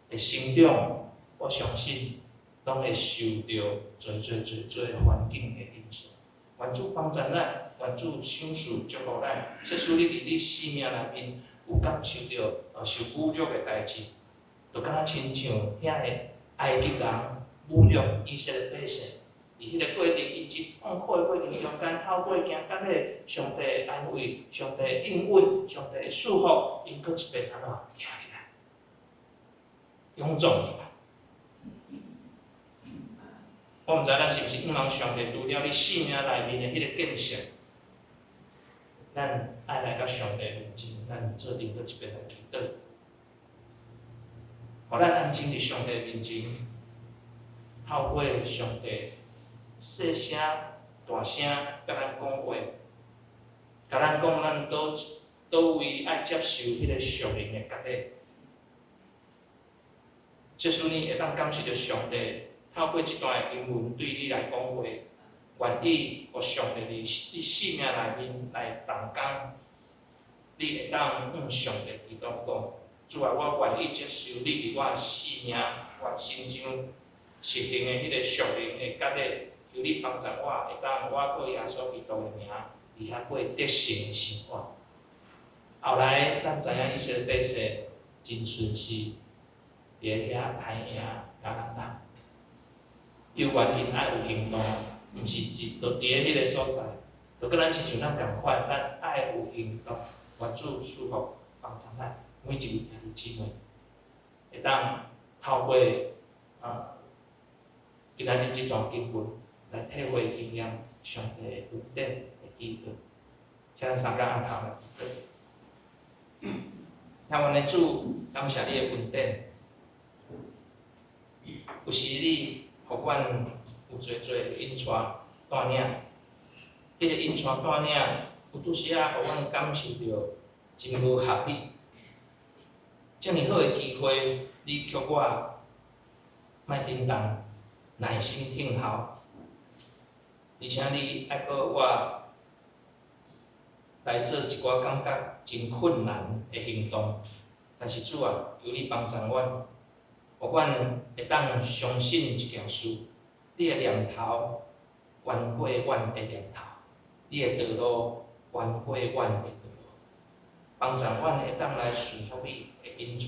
的成長，我相信攏會受著濟濟濟濟環境的因素。願主幫助咱，願主賞賜祝福咱。即使你佇你生命內面有感受著受侮辱的代誌，就敢若親像遐個埃及人侮辱以色列百姓，佇彼个過程，𪜶真痛苦的過程中間，透過行割禮，上帝的安慰，上帝的應允，上帝的祝福，𪜶閣一遍按怎徛起來，勇壯起來。我毋知咱是毋是仰望上帝，除了你生命內面的彼個建設，咱愛來到上帝面前，咱做陣閣一遍來祈禱。予咱安靜佇上帝面前，透過上帝細聲、大聲共咱講話，共咱講咱佗佗位愛接受彼个屬靈的割禮。即使你會當感受著上帝透過這段的經文對你來講話，願意予上帝佇你生命內面來動工，你會當向上帝祈禱講：主啊，我願意接受你佇我的生命、我身上實行的彼个屬靈的割禮，求你幫助我，會當我靠耶穌基督的名，佇遐過得勝的生活。後來，咱知影以色列百姓真順勢，佇遐刣贏迦南人。猶原𪜶愛有行動，毋是一就佇咧彼个所在，就佮咱親像咱仝款，咱愛有行動，願主賜福幫助咱每一位兄弟姊妹，會當透過啊，今仔日這段經文，來體會經驗上帝的恩典的機會。請咱三工徛頭來祈禱。天阮的主，感謝你的恩典。有時你予阮有濟濟引帶帶領，彼個引帶帶領，有拄時仔予阮感受著真無合理。遮爾好的機會，你卻我莫振動，耐心等候，而且你愛閣我來做一寡感覺真困難的行動，但是主啊，求你幫助阮，予阮會當相信一件事，你的念頭懸過阮的念頭，你的道路懸過阮的道路，幫助阮會當來順服你的引帶。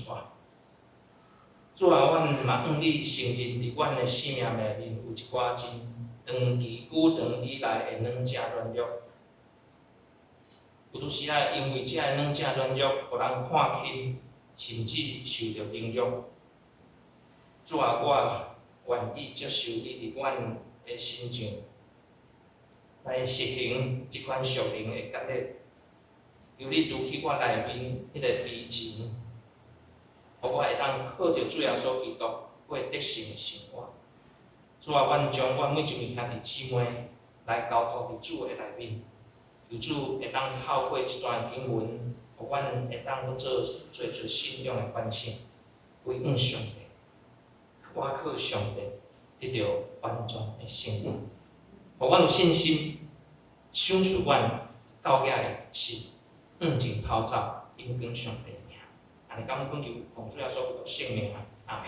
主啊，阮嘛向你承認，佇阮的生命內面有一寡真長期久長以來的軟正軟弱，有拄時仔因為這个軟正軟弱，予人看輕，甚至受著凌辱。主啊，我願意接受你佇阮的身上來實行這款屬靈的割禮，求你除去我內面彼个悲情，予我會當靠著主耶穌基督過得勝的生活。主啊，阮將阮每一位兄弟姊妹來交託佇主的內面，求主會當透過這段經文，予阮會當閣做濟濟信仰的反省，歸向上帝，倚靠上帝，得著完全的勝利。予阮有信心，賞賜阮到遐的是向前跑走，榮光上帝的名。按呢感恩求奉主耶穌基督聖名，阿們。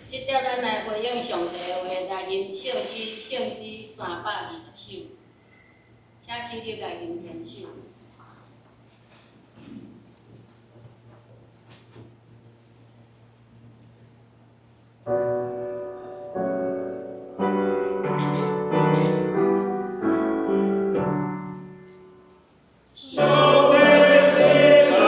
這點咱來回應上帝的話，來吟聖詩，聖詩320首，請起立來吟天首。上帝是咱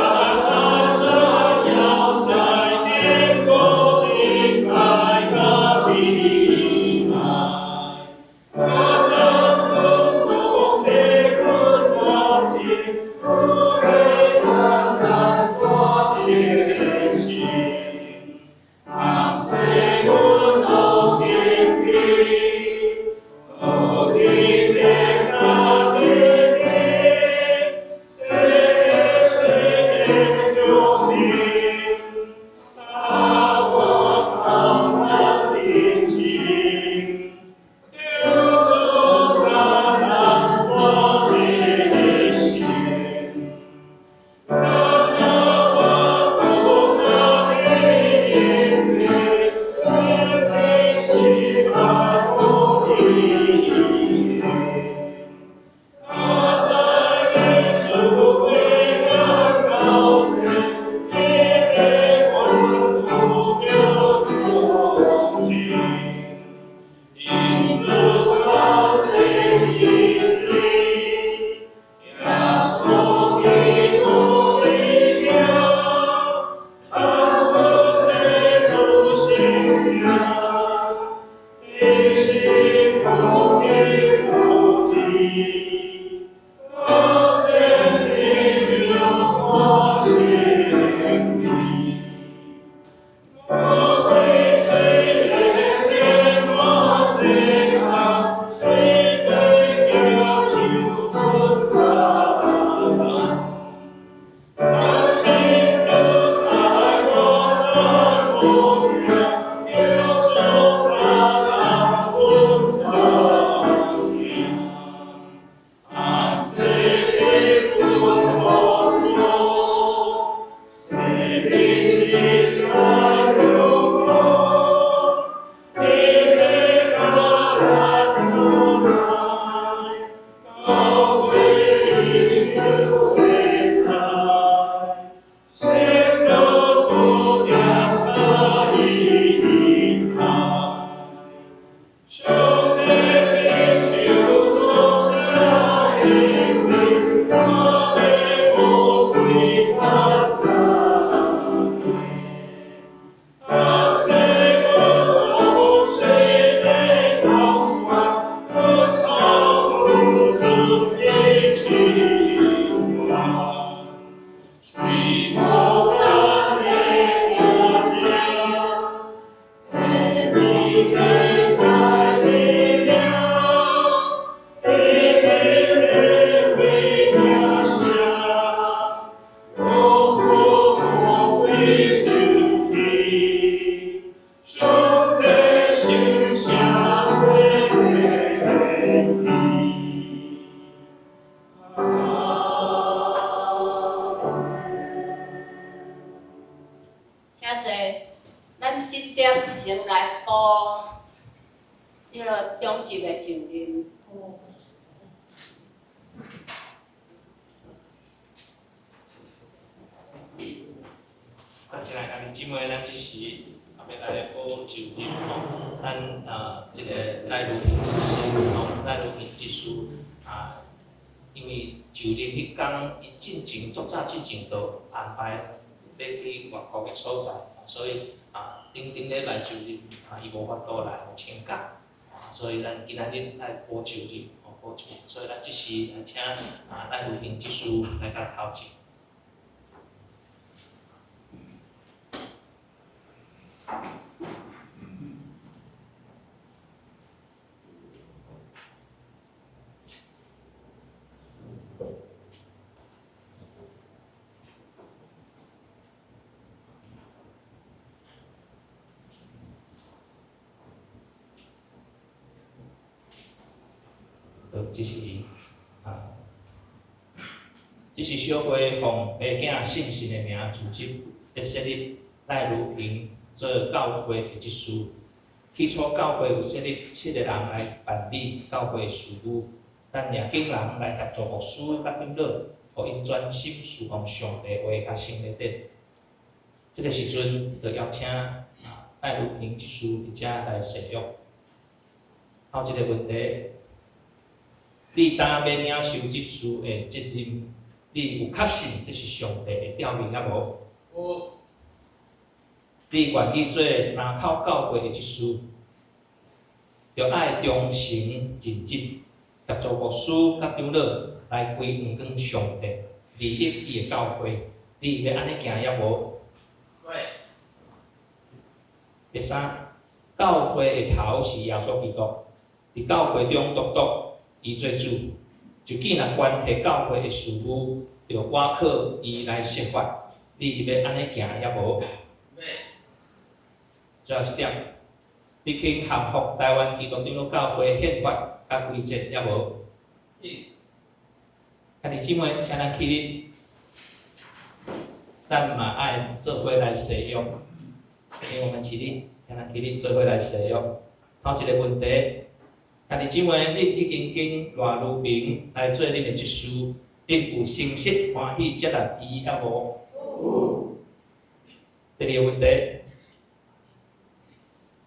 姊妹，咱這時也欲來補就任吼，咱啊這個賴如萍執事吼，賴如萍執事啊，因為就任彼工，伊進前足早進前就安排欲去外國的所在，所以啊，頂頂禮拜就任啊，伊無法度來請假，啊，所以咱今仔日來補就任，吼補就任，所以咱這時來請啊賴如萍執事來共頭前。這是啊，這是小會奉爸囝聖神的名組織，欲設立賴如萍做教會的執事。起初教會有設立七个人來辦理教會事務，咱也請人來協助牧師佮長老，予𪜶專心事奉上帝話佮聖禮典。這个時陣，就邀請啊賴如萍執事佇遮來誓約。頭一个問題，你今欲領受執事的責任，你有確信這是上帝的調命抑無？有。你願意做林口教會的執事，著愛忠誠盡職，協助牧師佮長老來歸榮光上帝，利益伊的教會。你欲按呢行抑無？欲。第三，教會的頭是耶穌基督，佇教會中獨獨伊做主，就既若關係教會的事務，著倚靠伊來設法。你欲按呢行抑無？欲。最後一點，你肯降服台灣基督長老教會憲法佮規則抑無？肯。兄弟姊妹，請咱起立，咱嘛愛做伙來誓約。請我們起立，請咱起立做伙來誓約。頭一個問題，兄弟姊妹，恁已經揀賴如萍來做恁的執事，恁有誠實歡喜接納伊抑無？有。第二個問題，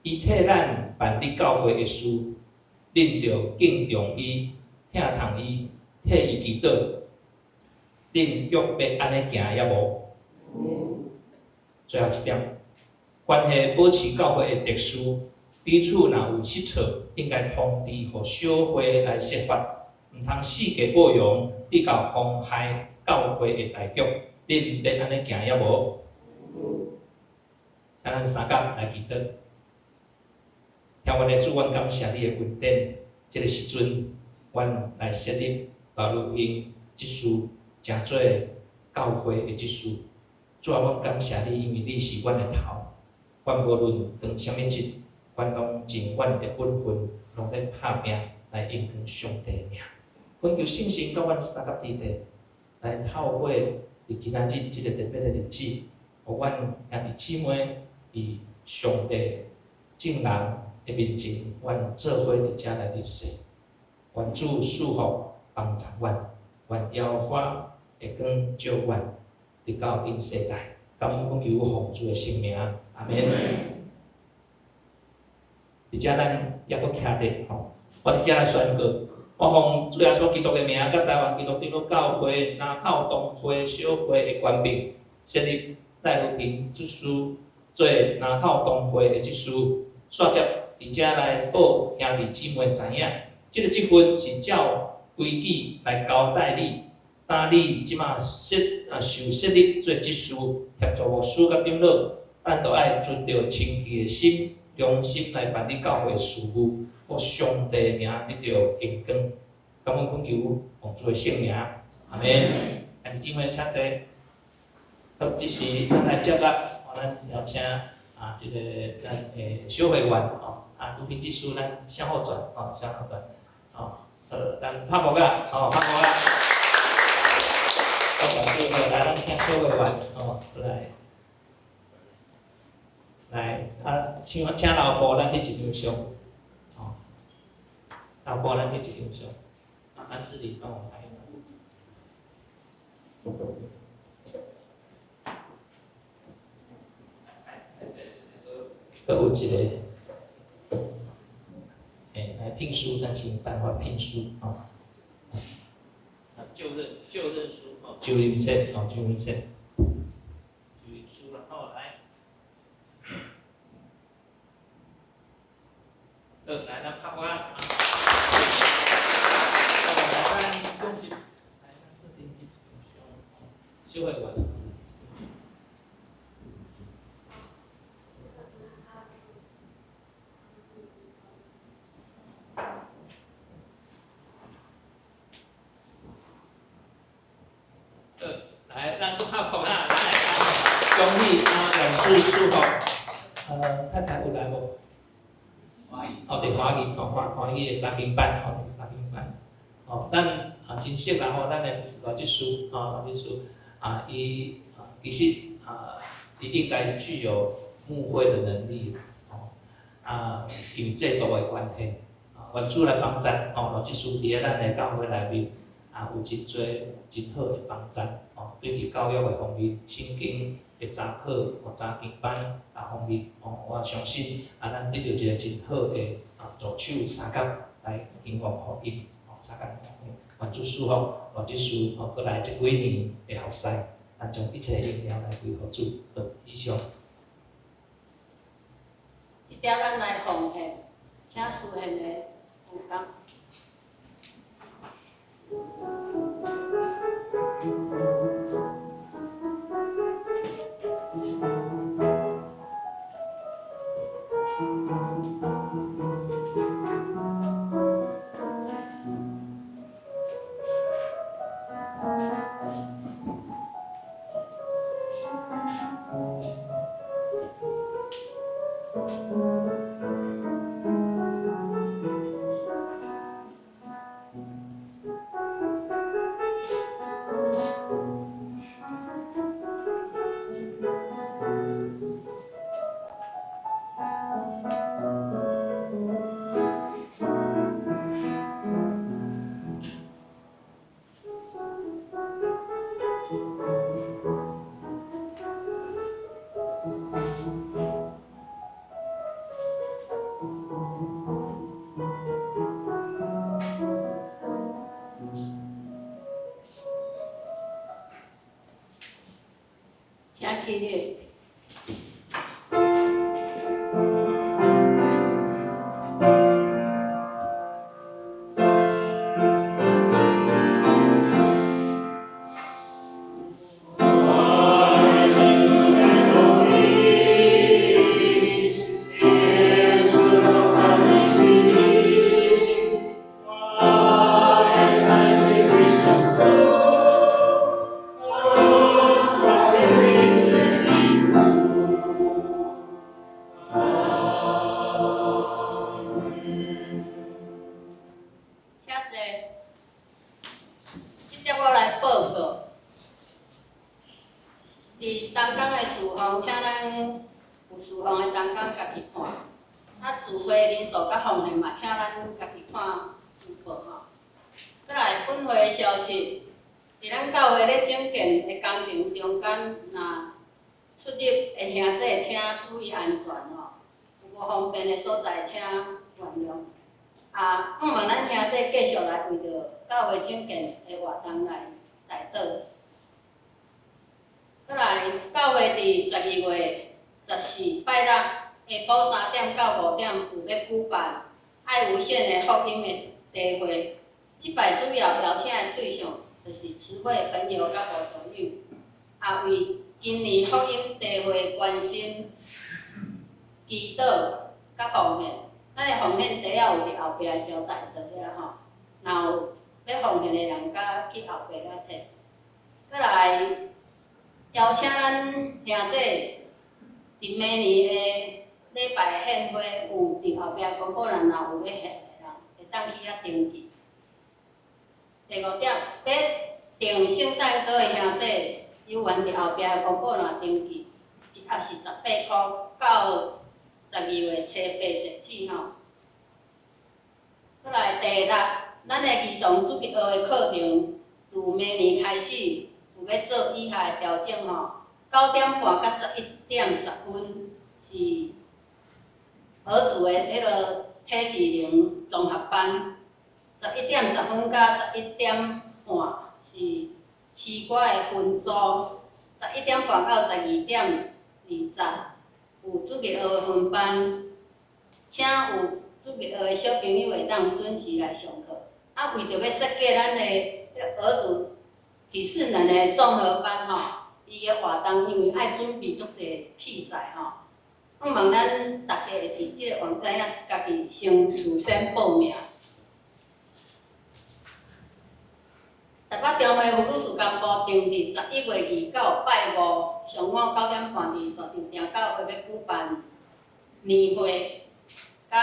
伊替咱辦理教會的事，恁著敬重伊、疼痛伊、替伊祈禱，恁約欲按呢行抑無？有。最後一點，關係保持教會的秩序，彼此若有失錯，應該通知予小會來釋法，毋通四界報揚，以到妨害教會的大局。恁欲按呢行抑無？有。請咱三甲來祈禱。聽阮的主，阮感謝你的恩典。這个時陣，阮來設立賴如萍執事，成做教會的執事。主啊，阮感謝你，因為你是阮的頭。阮無論當啥物職，阮攏盡阮的本分，攏咧拍拚來榮光上帝的名。懇求聖神佮阮相佮佇咧，來透過佇今仔日這个特別的日子，予阮兄弟姊妹佇上帝眾人的面前，阮做伙佇遮來立誓，願主賜福幫助阮，願耶和華的光照阮，直到永世代。感恩懇求奉主的聖名，阿們。佇遮咱猶閣徛佇吼，我佇遮來宣告，我奉主耶穌基督的名，佮台灣基督長老教會林口堂會小會的權柄，設立賴如萍執事做林口堂會的執事，煞接佇遮來報兄弟姊妹知影，這个職分是照規矩來交代你，當你這馬設啊受設立做執事，協助牧師佮長老，咱都愛存著清氣的心、良心來辦理教會的事務，予上帝的名得著榮光。感恩懇求奉主的聖名，阿們。兄弟姊妹，請坐。好，這時咱來接納，咱邀請啊，這個咱的小會員吼，啊，如萍執事，咱向後轉，吼，向後轉，吼，咱拍鼓仔，吼，拍鼓仔。好，來，咱請小會員，吼，出來，來，啊，請請老婆咱翕一張相，吼，老婆咱翕一張相，啊，咱自己幫我拍一張。閣有一个，嘿，来聘书，咱先颁发聘书吼。啊，就任书吼，就任册吼，就任册，就任书啦吼，来。好，来，咱拍鼓啊！来，咱讲一，来，咱做阵翕一张相，小会员。好，来，咱阁拍鼓啊！来，恭喜啊，愿主赐福。太太有来无？哦，伫华语，哦，华语的查经班，吼，查经班，吼，咱啊真熟啦吼，咱的罗执事，吼，罗执事，啊，伊啊，其实啊，伊应该具有牧会的能力，吼，啊，因为制度的关系，啊，愿主来帮赞，吼，罗执事伫咧咱的教会内面，啊，有真济真好的帮赞，吼，对伫教育的方面，圣经的查考，吼，查经班啊方面，吼，我相信啊，咱得著一个真好的啊助手相共来兴旺福音，吼，相共愿主赐福，罗执事吼，阁来这几年的服侍，咱将一切荣耀来归予主。好，以上。这点咱来奉献，请司献的同工。请起立。请坐。这点我来报告。伫同工的事奉，请咱有事奉的同工家己看。啊，聚会人数佮奉献嘛，请咱家己看公报吼。阁来本会的消息，伫咱教会咧整建的工程中间，若出入的兄弟，请注意安全吼。有无方便的所在，请原谅。啊，盼望咱兄弟继续来为著教会整建的活动来代祷。阁来，教会伫12月14拜六下晡3点到5点有欲举办爱无限的福音的茶会。这摆主要邀请的对象就是慈惠朋友佮慕道友，也为今年福音茶会关心、祈祷佮奉献。咱的奉献袋仔有伫后壁的招待桌遐吼，若有欲奉献的人，佮去后壁遐提。阁来邀请咱兄弟伫明年的礼拜献花，有伫后壁公告栏，若有欲献的人，会当去遐登记。第五点，欲订圣诞糕的兄弟，有缘伫后壁公告栏登记，一盒是18箍，到12月初8截止吼。阁来第六，咱的儿童主日学的课程，自明年开始有欲做以下的调整吼。9点半到11点10分是儿组的彼个体适能综合班，11点10分到11点半是诗歌的分组，11点半到12点20有主日学的分班，请有主日学的小朋友会当准时来上课。啊，为著欲设计咱的彼个儿组体适能的综合班吼，伊的活动因为爱准备足济器材吼，希望咱逐家会伫这个网站遐家己先事先报名。台北中会妇女事工部定伫11月2到拜五上午9点半伫大稻埕教会欲举办年会，佮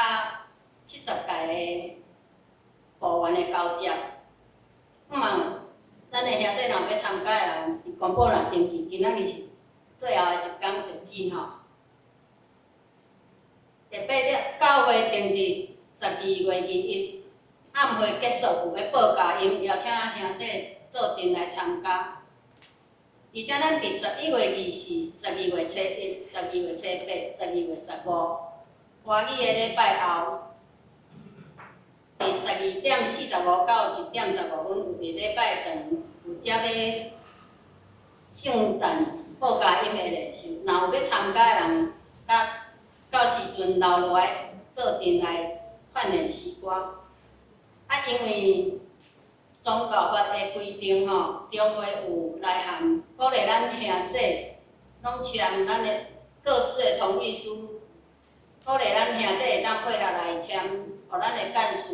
70届的部员的交接。希望咱的兄弟若有欲参加的人，伫公布栏登记，今仔日是最后的一工截止吼。第八点，教会定伫12月21暗会结束，有欲报佳音，邀请兄弟做阵来参加。而且咱伫11月24、12月初1、12月初8、12月15，华语的礼拜后，伫12点45到1点15分，有伫礼拜堂有遮欲圣诞报佳音的练习。若有欲参加的人，佮到时阵留落来做阵来锻炼诗歌。啊，因为宗教法的规定吼，中会有来函鼓励咱兄弟拢签咱的各自的同意书，鼓励咱兄弟会当配合来签，予咱的干事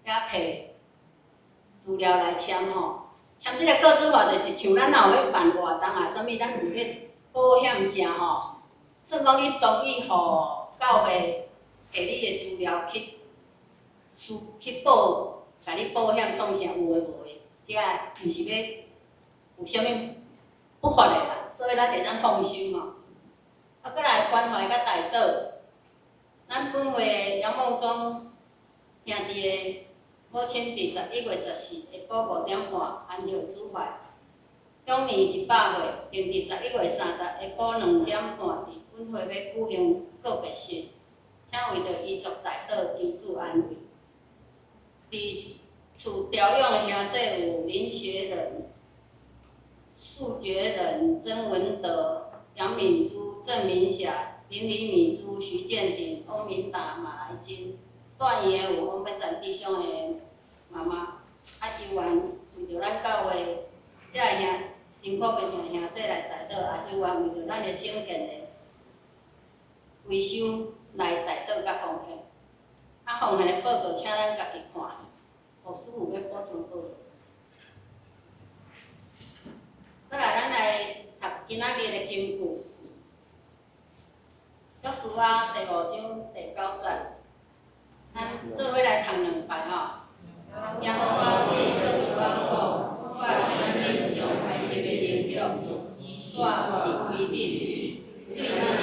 遐提资料来签吼。签这个个资法就是像咱若有欲办活动啊，啥物，咱有咧保险啥吼，算讲你同意予教会提你的资料去去报，共你保险创啥有的无的，这毋是欲有啥物不法的啦，所以咱会当放心吼。啊，阁来关怀佮代祷，咱本会的杨梦中兄弟的母亲伫11月14下晡5点半安息主怀，享年100岁，定伫11月30下晡2点半伫本会欲举行告别式，请为著遗属代祷，求主安慰。伫厝调养的兄弟有林学仁、苏觉仁、曾文德、杨敏珠、郑明霞、林李敏珠、徐建廷、翁明达、马来金。住院的有王本展弟兄的妈妈，啊，犹原为著咱教会遮个兄辛苦的兄兄弟来代祷，啊，犹原为著咱的整建的维修来代祷佮奉献。啊，奉献的报告请咱家己看，牧师有欲补充报告。阁来，咱来读今仔日的金句，约书亚第五章第九节，咱做伙来读两摆吼。耶和华对约书亚讲：我今仔日将埃及的灵力移徙离开恁，对按呢，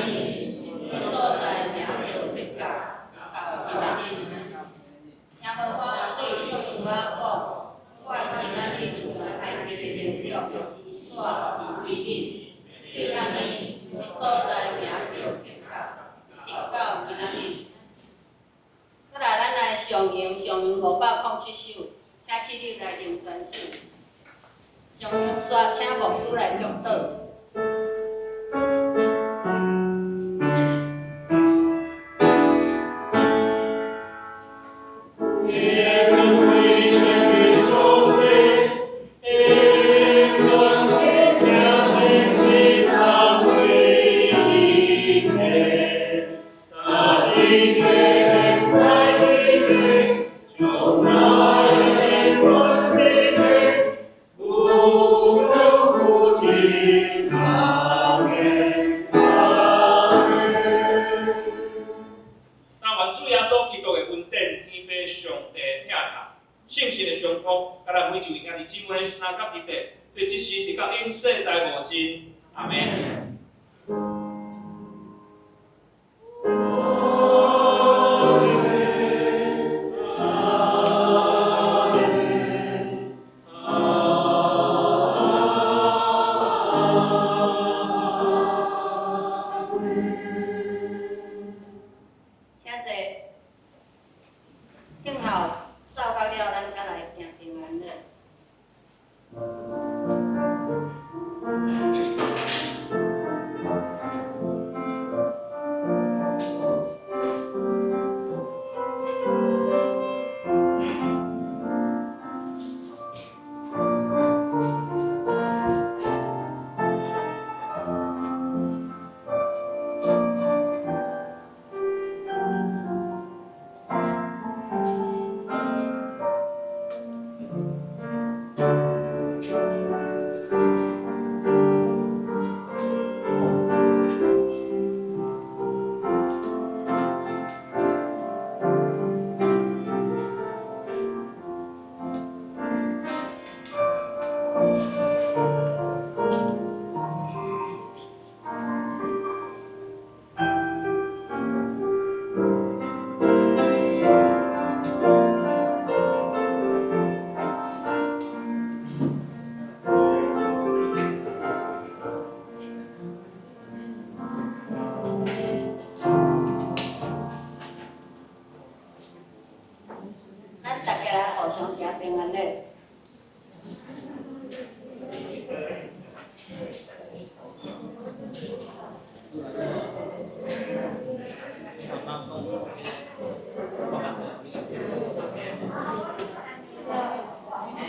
这所在名叫格甲，到今仔日。耶和华对约书亚讲：我今仔日将埃及的灵力移徙离开恁，对按呢，这所在名叫格甲，直到今仔日。阁来，咱来上咏，上咏507首，请起立来用全首。上咏煞，请牧师来祝祷。但愿主耶稣基督的恩典、天父上帝的疼痛、圣神的相碰，佮咱每一位兄弟姊妹相佮伫咧，对这时直到永世代无尽。阿们。